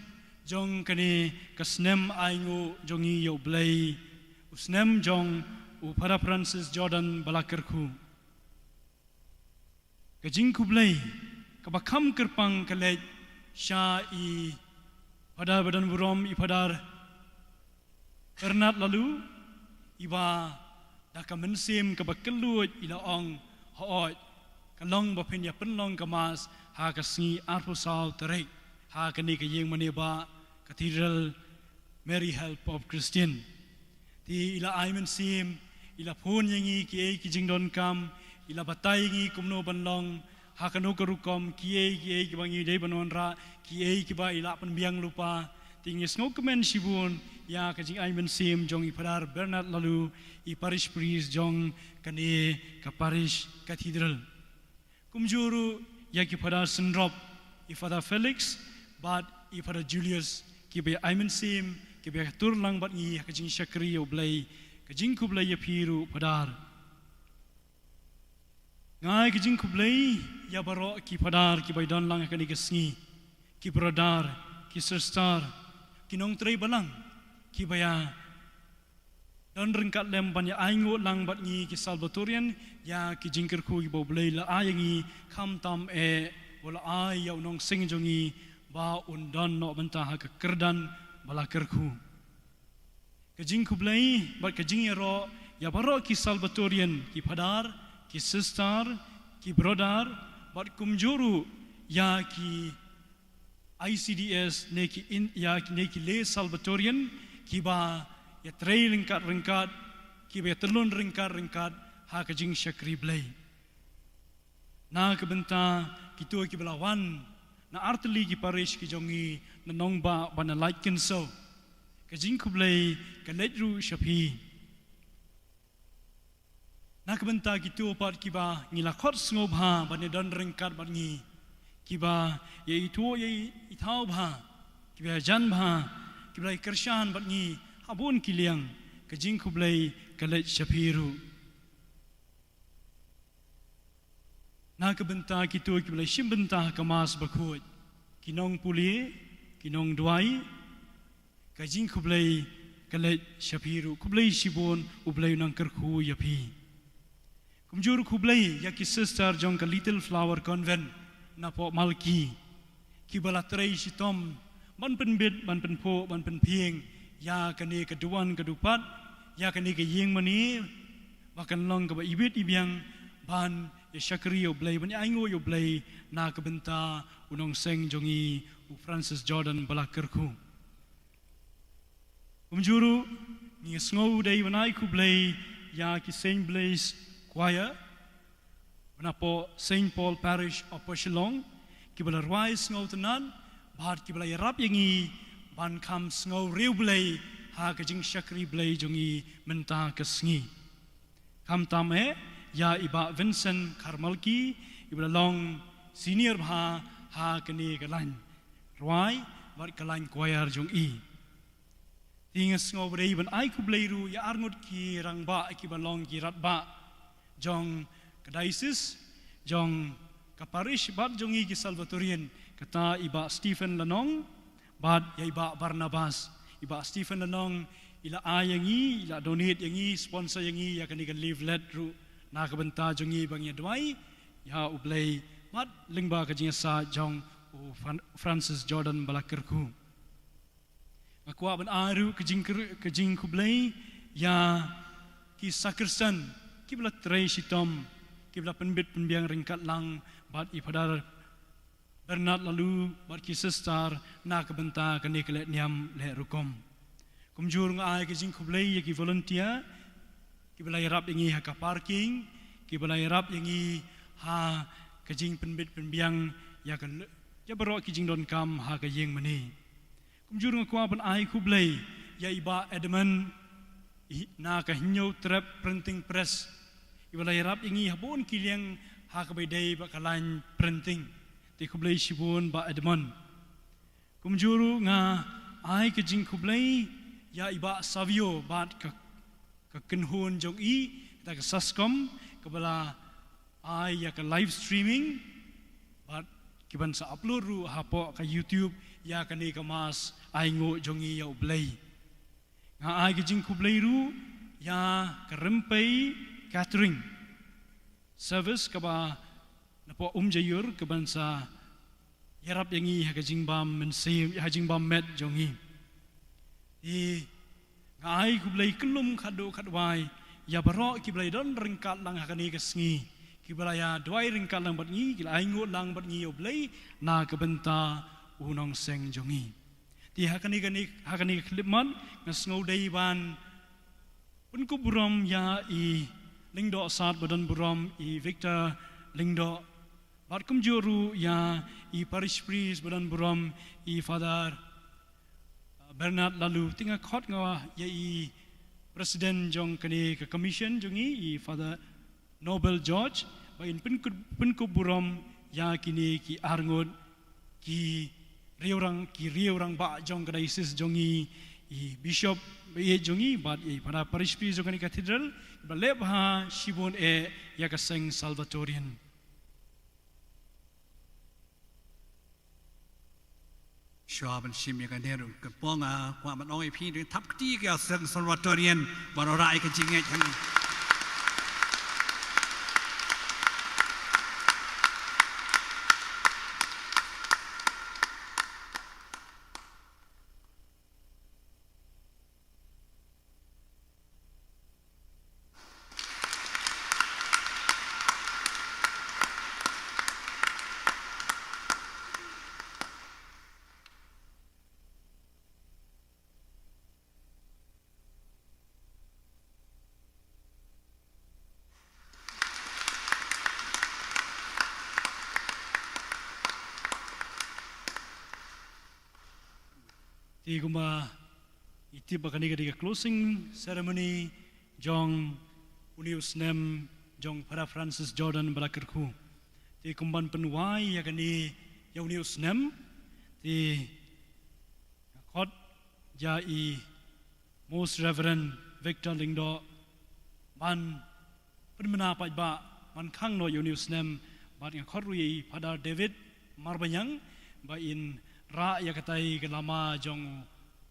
jong kane ka snem ainguh jong ngi ïa U Blei, u snem jong u Phadar Francis Jordan ba la kyrkhu. Ka jingkhublei kaba kham kyrpang ka leit sha i Phadar ba don burom, i Phadar Bernard Laloo, iba da ka mynsiem kaba kylluid i la ong, haoid, ka long ba phin ïa pynlong ka Mass ha ka sngi arphew saw tarik ha kane ka ïing mane ba Cathedral Mary Help of Christian. Te i la ai mynsiem, i la phone ïa ngi kiei ki jingdonkam, i la batai ïa ngi kumno ban long, ha kano ka rukom, kiei kiei kiba ngi dei ban wanrah, kiei kiba i la pynbiang lypa. Te ngi sngewkmen shibun ïa ka jingai mynsiem jong i Phadar Bernard Laloo, i parish priest jong kane ka parish cathedral. Kumjuh ruh ïa ki Phadar Synrop, i Father Felix bad i Father Julius, kiba ïa ai mynsiem, kiba ïa tur lang bad ngi ha ka jingshakri ïa U Blei. Ka jingkhublei ïa phi ruh Phadar. Nga ai ka jingkhublei ïa baroh ki Phadar kiba ïa don lang ha kane ka sngi, ki Brother, ki Sister, ki nongtrei balang, kiba ïa don ryngkat lem ban ïa ainguh lang bad ngi ki Salvatorian ïa ki jingkyrkhu kiba U Blei la ai ïa ngi, khamtam eh u la ai ïa u nongseng jong ngi ba un don noh mynta ha ka kyrdan ba la kyrkhu. Ka jingkhublei bad ka jingïaroh ïa baroh ki Salvatorian, ki Phadar, ki Sister, ki Brother, bad kumjuh ruh ïa ki I C D S, ne ki in, ïa ki, ne ki lay Salvatorian, kiba ïa trei ryngkat ryngkat, kiba ïa tylun ryngkat ryngkat ha ka jingshakri Blei. Na ka bynta kito kiba la wan na artylli ki parish ki jong ngi, na nongbah bad na Laitkynsoh, ka jingkhublei ka leit ruh sha phi. Na ka bynta kito pat kiba ngi la khot sngewbha ban ïa don ryngkat bad ngi, kiba ïa ithuh ïa ithaw bha, kiba ïa jan bha, kiba la ïa kyrshan bad ngi ha bun ki liang, ka jingkhublei ka leit sha phi ruh. Na ka bynta kito kiba la ïa shim bynta ha ka Mass Bakhuid, ki nongpule, ki nongduwai, ka jingkhublei ka leit sha phi ruh. Khublei shibun, U Blei u nang kyrkhu ïa phi. Kumjuh ruh khublei ïa ki Sister jong ka Little Flower Convent na Pohmalki, kiba la trei shitom ban pynbit, ban pynphuh, ban pynphieng ïa kane ka duwan ka dupat, ïa kane ka ïing mane, ba kan long kaba ibit ibiang ban ïa shakri ïa U Blei, ban ïa ainguh ïa U Blei na ka bynta u nongseng jong ngi u Francis Jordan ba la kyrkhu. Kumjuh ruh ngi sngew dei ban ai khublei ïa ki Saint Blaise Choir, ba na poh Saint Paul Parish of Shillong, kiba la rwai sngewtynnat bad kiba la ïarap ïa ngi ban kham sngew riewblei ha ka jingshakri Blei jong ngi mynta ka sngi. Khamtam eh ïa i Bah Vincent Kharmalki, iba la long senior bha ha kane ka lain rwai bad ka lain choir jong i. Te nga sngew ba dei ban ai khublei ruh ïa arngut ki rangbah kiba long ki rangbah jong ka diocese, jong ka parish bad jong ngi ki Salvatorian, kata i Bah Stephen Lanong bad ïa i Bah Barnabas. I Bah Stephen Lanong i la ai ïa ngi, i la donate ïa ngi, sponsor ïa ngi ïa kane ka leaflet ruh na ka bynta jong ngi ba ngi ïa duwai ïa U Blei bad lyngba ka jingïasaid jong u Fran-, Francis Jordan ba la kyrkhu. Nga kwah ban ai ruh ka jingkyr-, ka jingkhublei ïa ki sakristan kiba la trei shitom, kiba la pynbit pynbiang ryngkat lang bad i Phadar Bernard Laloo bad ki Sister na ka bynta kane ka lehniam lehrukom. Kumjuh ruh nga ai ka jingkhublei ïa ki volunteer kiba la ïarap ïa ngi ha ka parking, kiba la ïarap ïa ngi ha ka jingpynbit pynbiang ïa ka le-, ïa baroh ki jingdonkam ha ka ïing mane. Kumjuh ruh nga kwah ban ai khublei ïa i Bah Edmund, i, na ka Hynñiewtrep Printing Press, iba la ïarap ïa ngi ha bun ki liang ha kaba ïadei bad ka lain printing. Te khublei shibun Bah Edmund. Kumjuh ruh nga ai ka jingkhublei ïa i Bah Savio bad ka, ka kynhun jong i, kata ka SASCOM, kaba la ai ïa ka live streaming bad ki ban sa upload ruh hapoh ka YouTube ïa kane ka Mass ainguh jong ngi ïa U Blei. Nga ai ka jingkhublei ruh ïa ka Rympei Catering Service kaba na poh Umjaiur, ka ban sa ïarap ïa ngi ha ka jingbam mynsiem, ha ka jingbam met jong ngi. Te nga ai khublei kyllum khatduh khatwai ïa baroh kiba la ïadon ryngkat lang ha kane ka sngi, kiba la ïaduwai ryngkat lang bad ngi, ki la ainguh lang bad ngi ïa U Blei na ka bynta u nongseng jong ngi. Te ha kane, kane, ha kane ka khyllipmat nga sngew dei ban pynkup burom ïa i Lyngdoh Sad ba don burom, i Victor Lyngdoh, bad kumjuh ruh ïa i Parish Priest ba don burom, i Father, uh, Bernard Laloo. Te nga khot nga ïa i President jong kane ka Commission jong ngi, i Father Noble George, ba in pynkup, pynkup burom ïa kine ki arngut ki riew rang, ki riew rangbah jong ka diocese jong ngi, i bishop ba ïeit jong ngi bad i para parish priest jong kane ka cathedral ba leh bha shibun eh ïa ka seng Salvatorian. Shuwa ban shim ïa kane ruh ka pong, ah, kwah ban ong ïa phi, dei thap kti ïa ka seng Salvatorian baroh, rah ïa ka jingngeit hangne. Te kumba i tip ba kane ka dei ka closing ceremony jong une u snem jong Father Francis Jordan ba la kyrkhu. Te kumban pynwai ïa kane, ïa une u snem, te nga khot ïa i Most Reverend Victor Lyngdoh ban pynbna paidbah, ban khang noh ïa une u snem, bad nga khot ruh ïa i Father David Marbaniang ba in rah ïa katai ka lama jong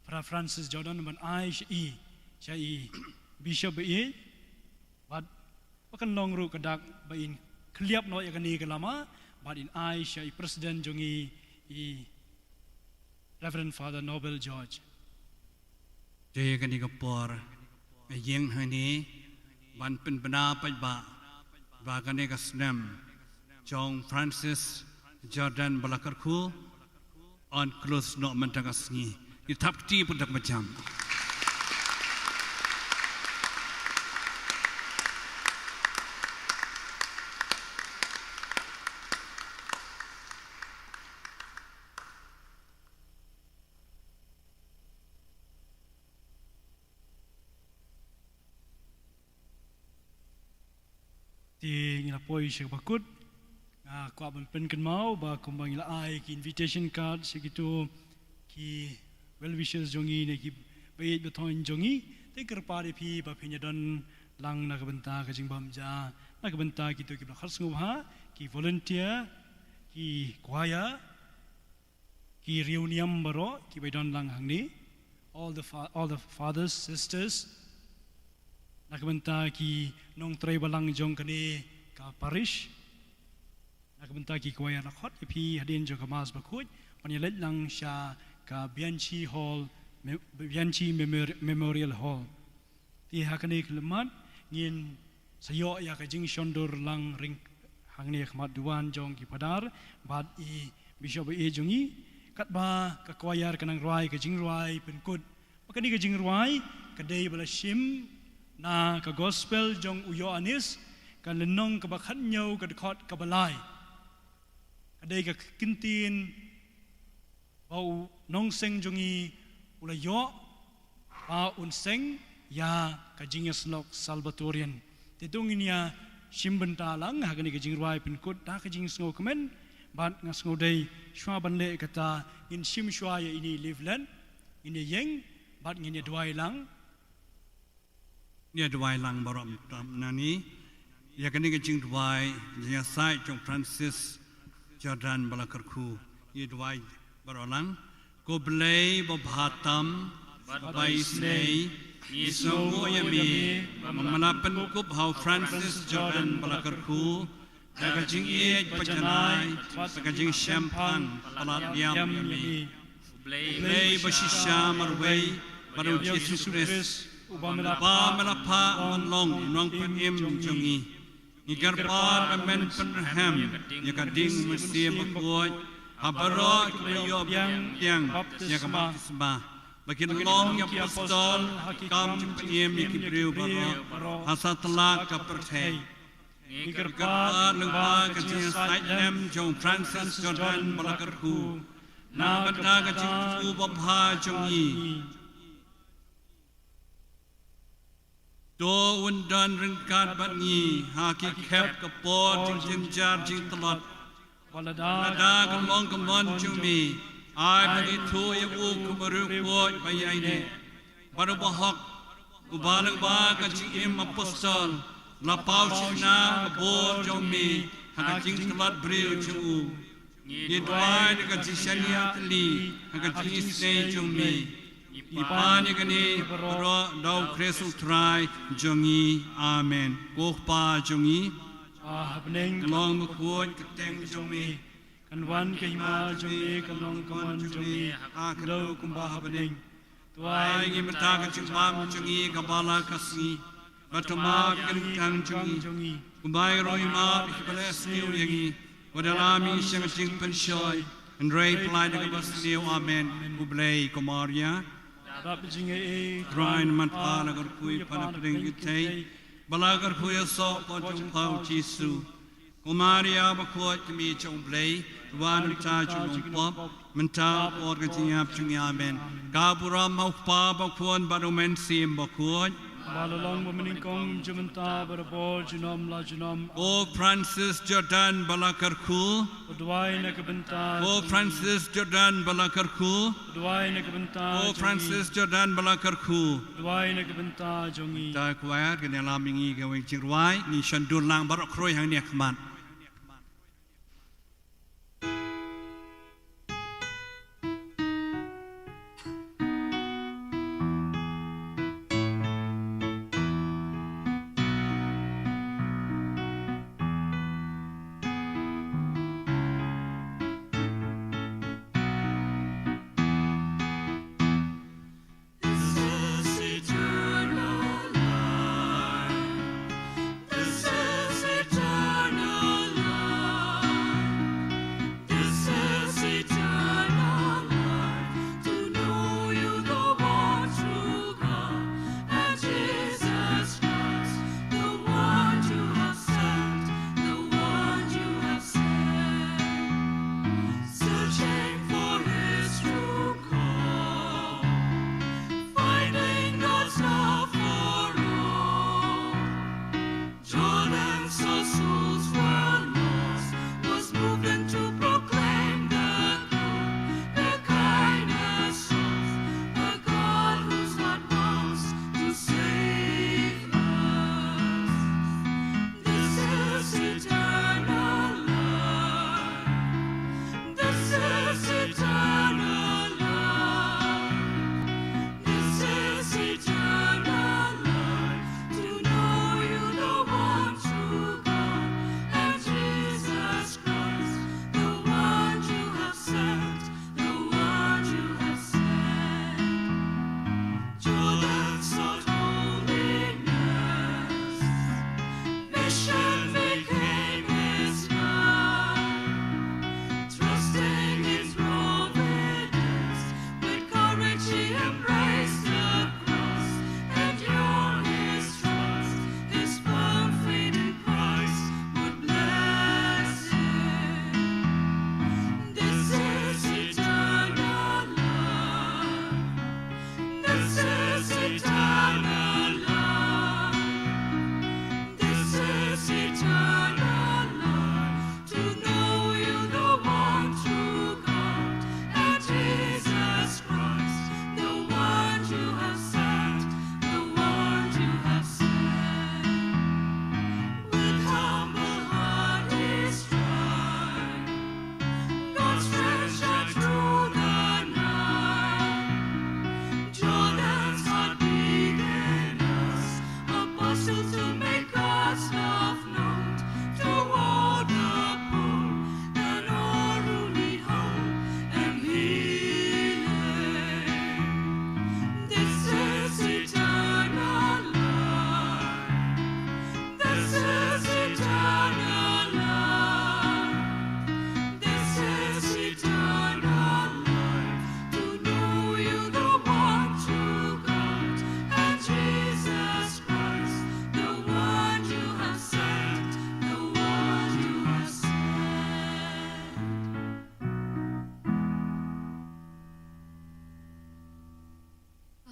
Father Francis Jordan ban ai sha i, sha i bishop ba ïeit, bad ba kan long ruh ka dak ba in khylliap noh ïa kane ka lama bad in ai sha i president jong i, i Reverend Father Nobel George. Te kane ka por nga ïeng hangne ban pynbna paidbah ba kane ka snem jong Francis Jordan ba la kyrkhu yn close noh mynta ka sngi. Ngi thap kti bad da kaba jam. Te ngi la poi sha kaba kut. Nga kwah ban pynkynmaw ba kumba ngi la ai ki invitation card sha kito ki well wishers jong ngi ne ki ba ïeit ba thon jong ngi, te kyrpad ïa phi ba phin ïa don lang na ka bynta ka jingbam ja, na ka bynta kito kiba la khot sngewbha, ki volunteer, ki choir, ki riewniam baroh kiba don lang hangne, all the fa-, all the fathers, sisters, na ka bynta ki nongtrei balang jong kane ka parish, na ka bynta ki choir, la khot ïa phi hadien jong ka mass bakhuid ban ïa leit lang sha ka Bianchi Hall, Me-, Bianchi Memori-, Memorial Hall. Te ha kane ka khyllipmat ngin sa ïoh ïa ka jingshondur lang ryngkat hangne ha khmat duwan jong ki padar bad i bishop ba ïeit jong ngi, katba ka choir ka nang rwai ka jingrwai pynkut. Ba kane ka jingrwai ka dei ba la shim na ka gospel jong u Ïoannis, ka lynnong kaba khathynñiew, ka dkhot kaba lai. Ka dei ka ktien ba u nongseng jong ngi u la ïoh ba un seng ïa ka jingïasyllok Salvatorian. Te to ngin ïa shim bynta lang ha kane ka jingrwai pynkut da ka jingsngewkmen, bad nga sngew dei shuwa ban leh kata ngin shim shuwa ïa ine i leaflet, ngin ïa ïeng bad ngin ïa duwai lang. Ngin ïa duwai lang baroh mynta nangne ïa kane ka jingduwai jingïasaid jong Francis Jordan ba la kyrkhu. Ngin ïa duwai baroh lang. Ko Blei ba bha tam, ba isynei, ngi sngewnguh ïa me ba me la pynkup ha u Francis Jordan ba la kyrkhu da ka jingïeit ba janai bad ka jingshemphang palat ïam ïa me. Blei ba shisha marwei bad u Jisu Khrist uba me la phah ban long u nongpynim jong ngi. Ngi kyrpad ba men pynrhem ïa ka ding Mynsiem Bakhuid ha baroh kiba ïoh biang ïa ka baptisma, ba kin long ki apostol ha ki kam jingpynim ïa ki briew baroh ha satlak ka pyrthei. Ngi kyrpad lyngba ka jingïasaid lem jong Francis Jordan ba la kyrkhu na ka bynta ka jingkyrkhu babha jong ngi. To un don ryngkat bad ngi ha ki khep ka por jingjynjar jingtlot. Wat lada ka long ka mon jong me, ai ba ngi ïathuh ïa u kum u riewkhuid ba ïaineh. Bad u bahok, uba lyngba ka jingim apostol, la paw shynna ka bor jong me ha ka jingtlot briew jong u. Ngi duwai da ka jingshaniah tylli ha ka jingisynei jong me. Ngi pan ïa kane baroh da u Khrist u Trai jong ngi. Amen. Ko Kpa jong ngi, ah, ha bneng, kan long bakhuid ka kyrteng jong me. Kan wan ka hima jong me, kan long ka mon jong me ha khyndew kumba ha bneng. To ai ngi mynta ka jingbam jong ngi kaba la ka sngi. Bad to map ïa ka lyngkang jong ngi, kumba ngi ruh ngi map ïa kiba la sniew ïa ngi. Wat ïalam ïa ngi sha ka jingpynshoi, hynrei pyllait da kaba sniew. Amen. Khublei ko Maria. Dap jingaiei, Trai namar ba la kyrkhu ïa pha na pdeng ki kynthei, bad la kyrkhu ïa u soh jong pha u Jisu. Ko Maria bakhuid, ka Kmie jong U Blei, to wan nangta ïa u nongpop, mynta bad ha ka por ka jingïap jong ngi. Amen. Ka burom ha U Kpa, bad U Khun, bad U Mynsiem Bakhuid. Ba la long bad mynnyngkong, mynta bad ha ka por junom la junom. Ko Francis Jordan ba la kyrkhu, to duwai na ka bynta jong ngi. Ko Francis Jordan ba la kyrkhu, to duwai na ka bynta jong ngi. Ko Francis Jordan ba la kyrkhu, to duwai na ka bynta jong ngi. Te ko Choir, kin ïalam ïa ngi kawei ka jingrwai, ngin shon dur lang baroh khrui hangne ha khmat.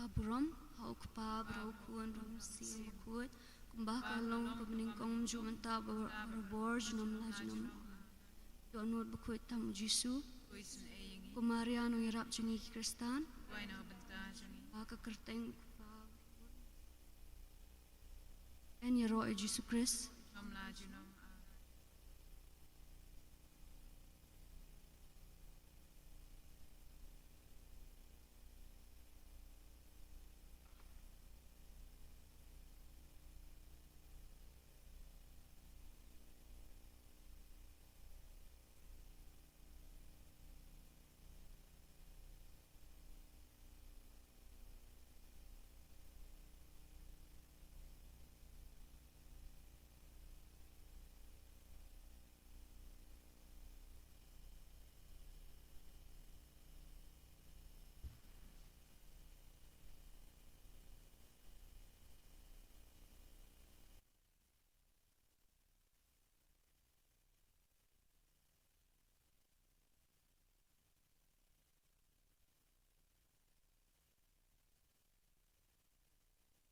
Ka burom ha u Kpa bad ha u Khun bad ha u Mynsiem Bakhuid, kumba ka long ha bneng, kum mynta, barabor, junom la junom. Dohnud bakhuid tam u Jisu. Ko Maria nongïarap jong ngi ki Khristan, duwai na ka bynta jong ngi. Ha ka kyrteng u Kpa. Yn ïaroh ïa u Jisu Khrist. Junom la junom.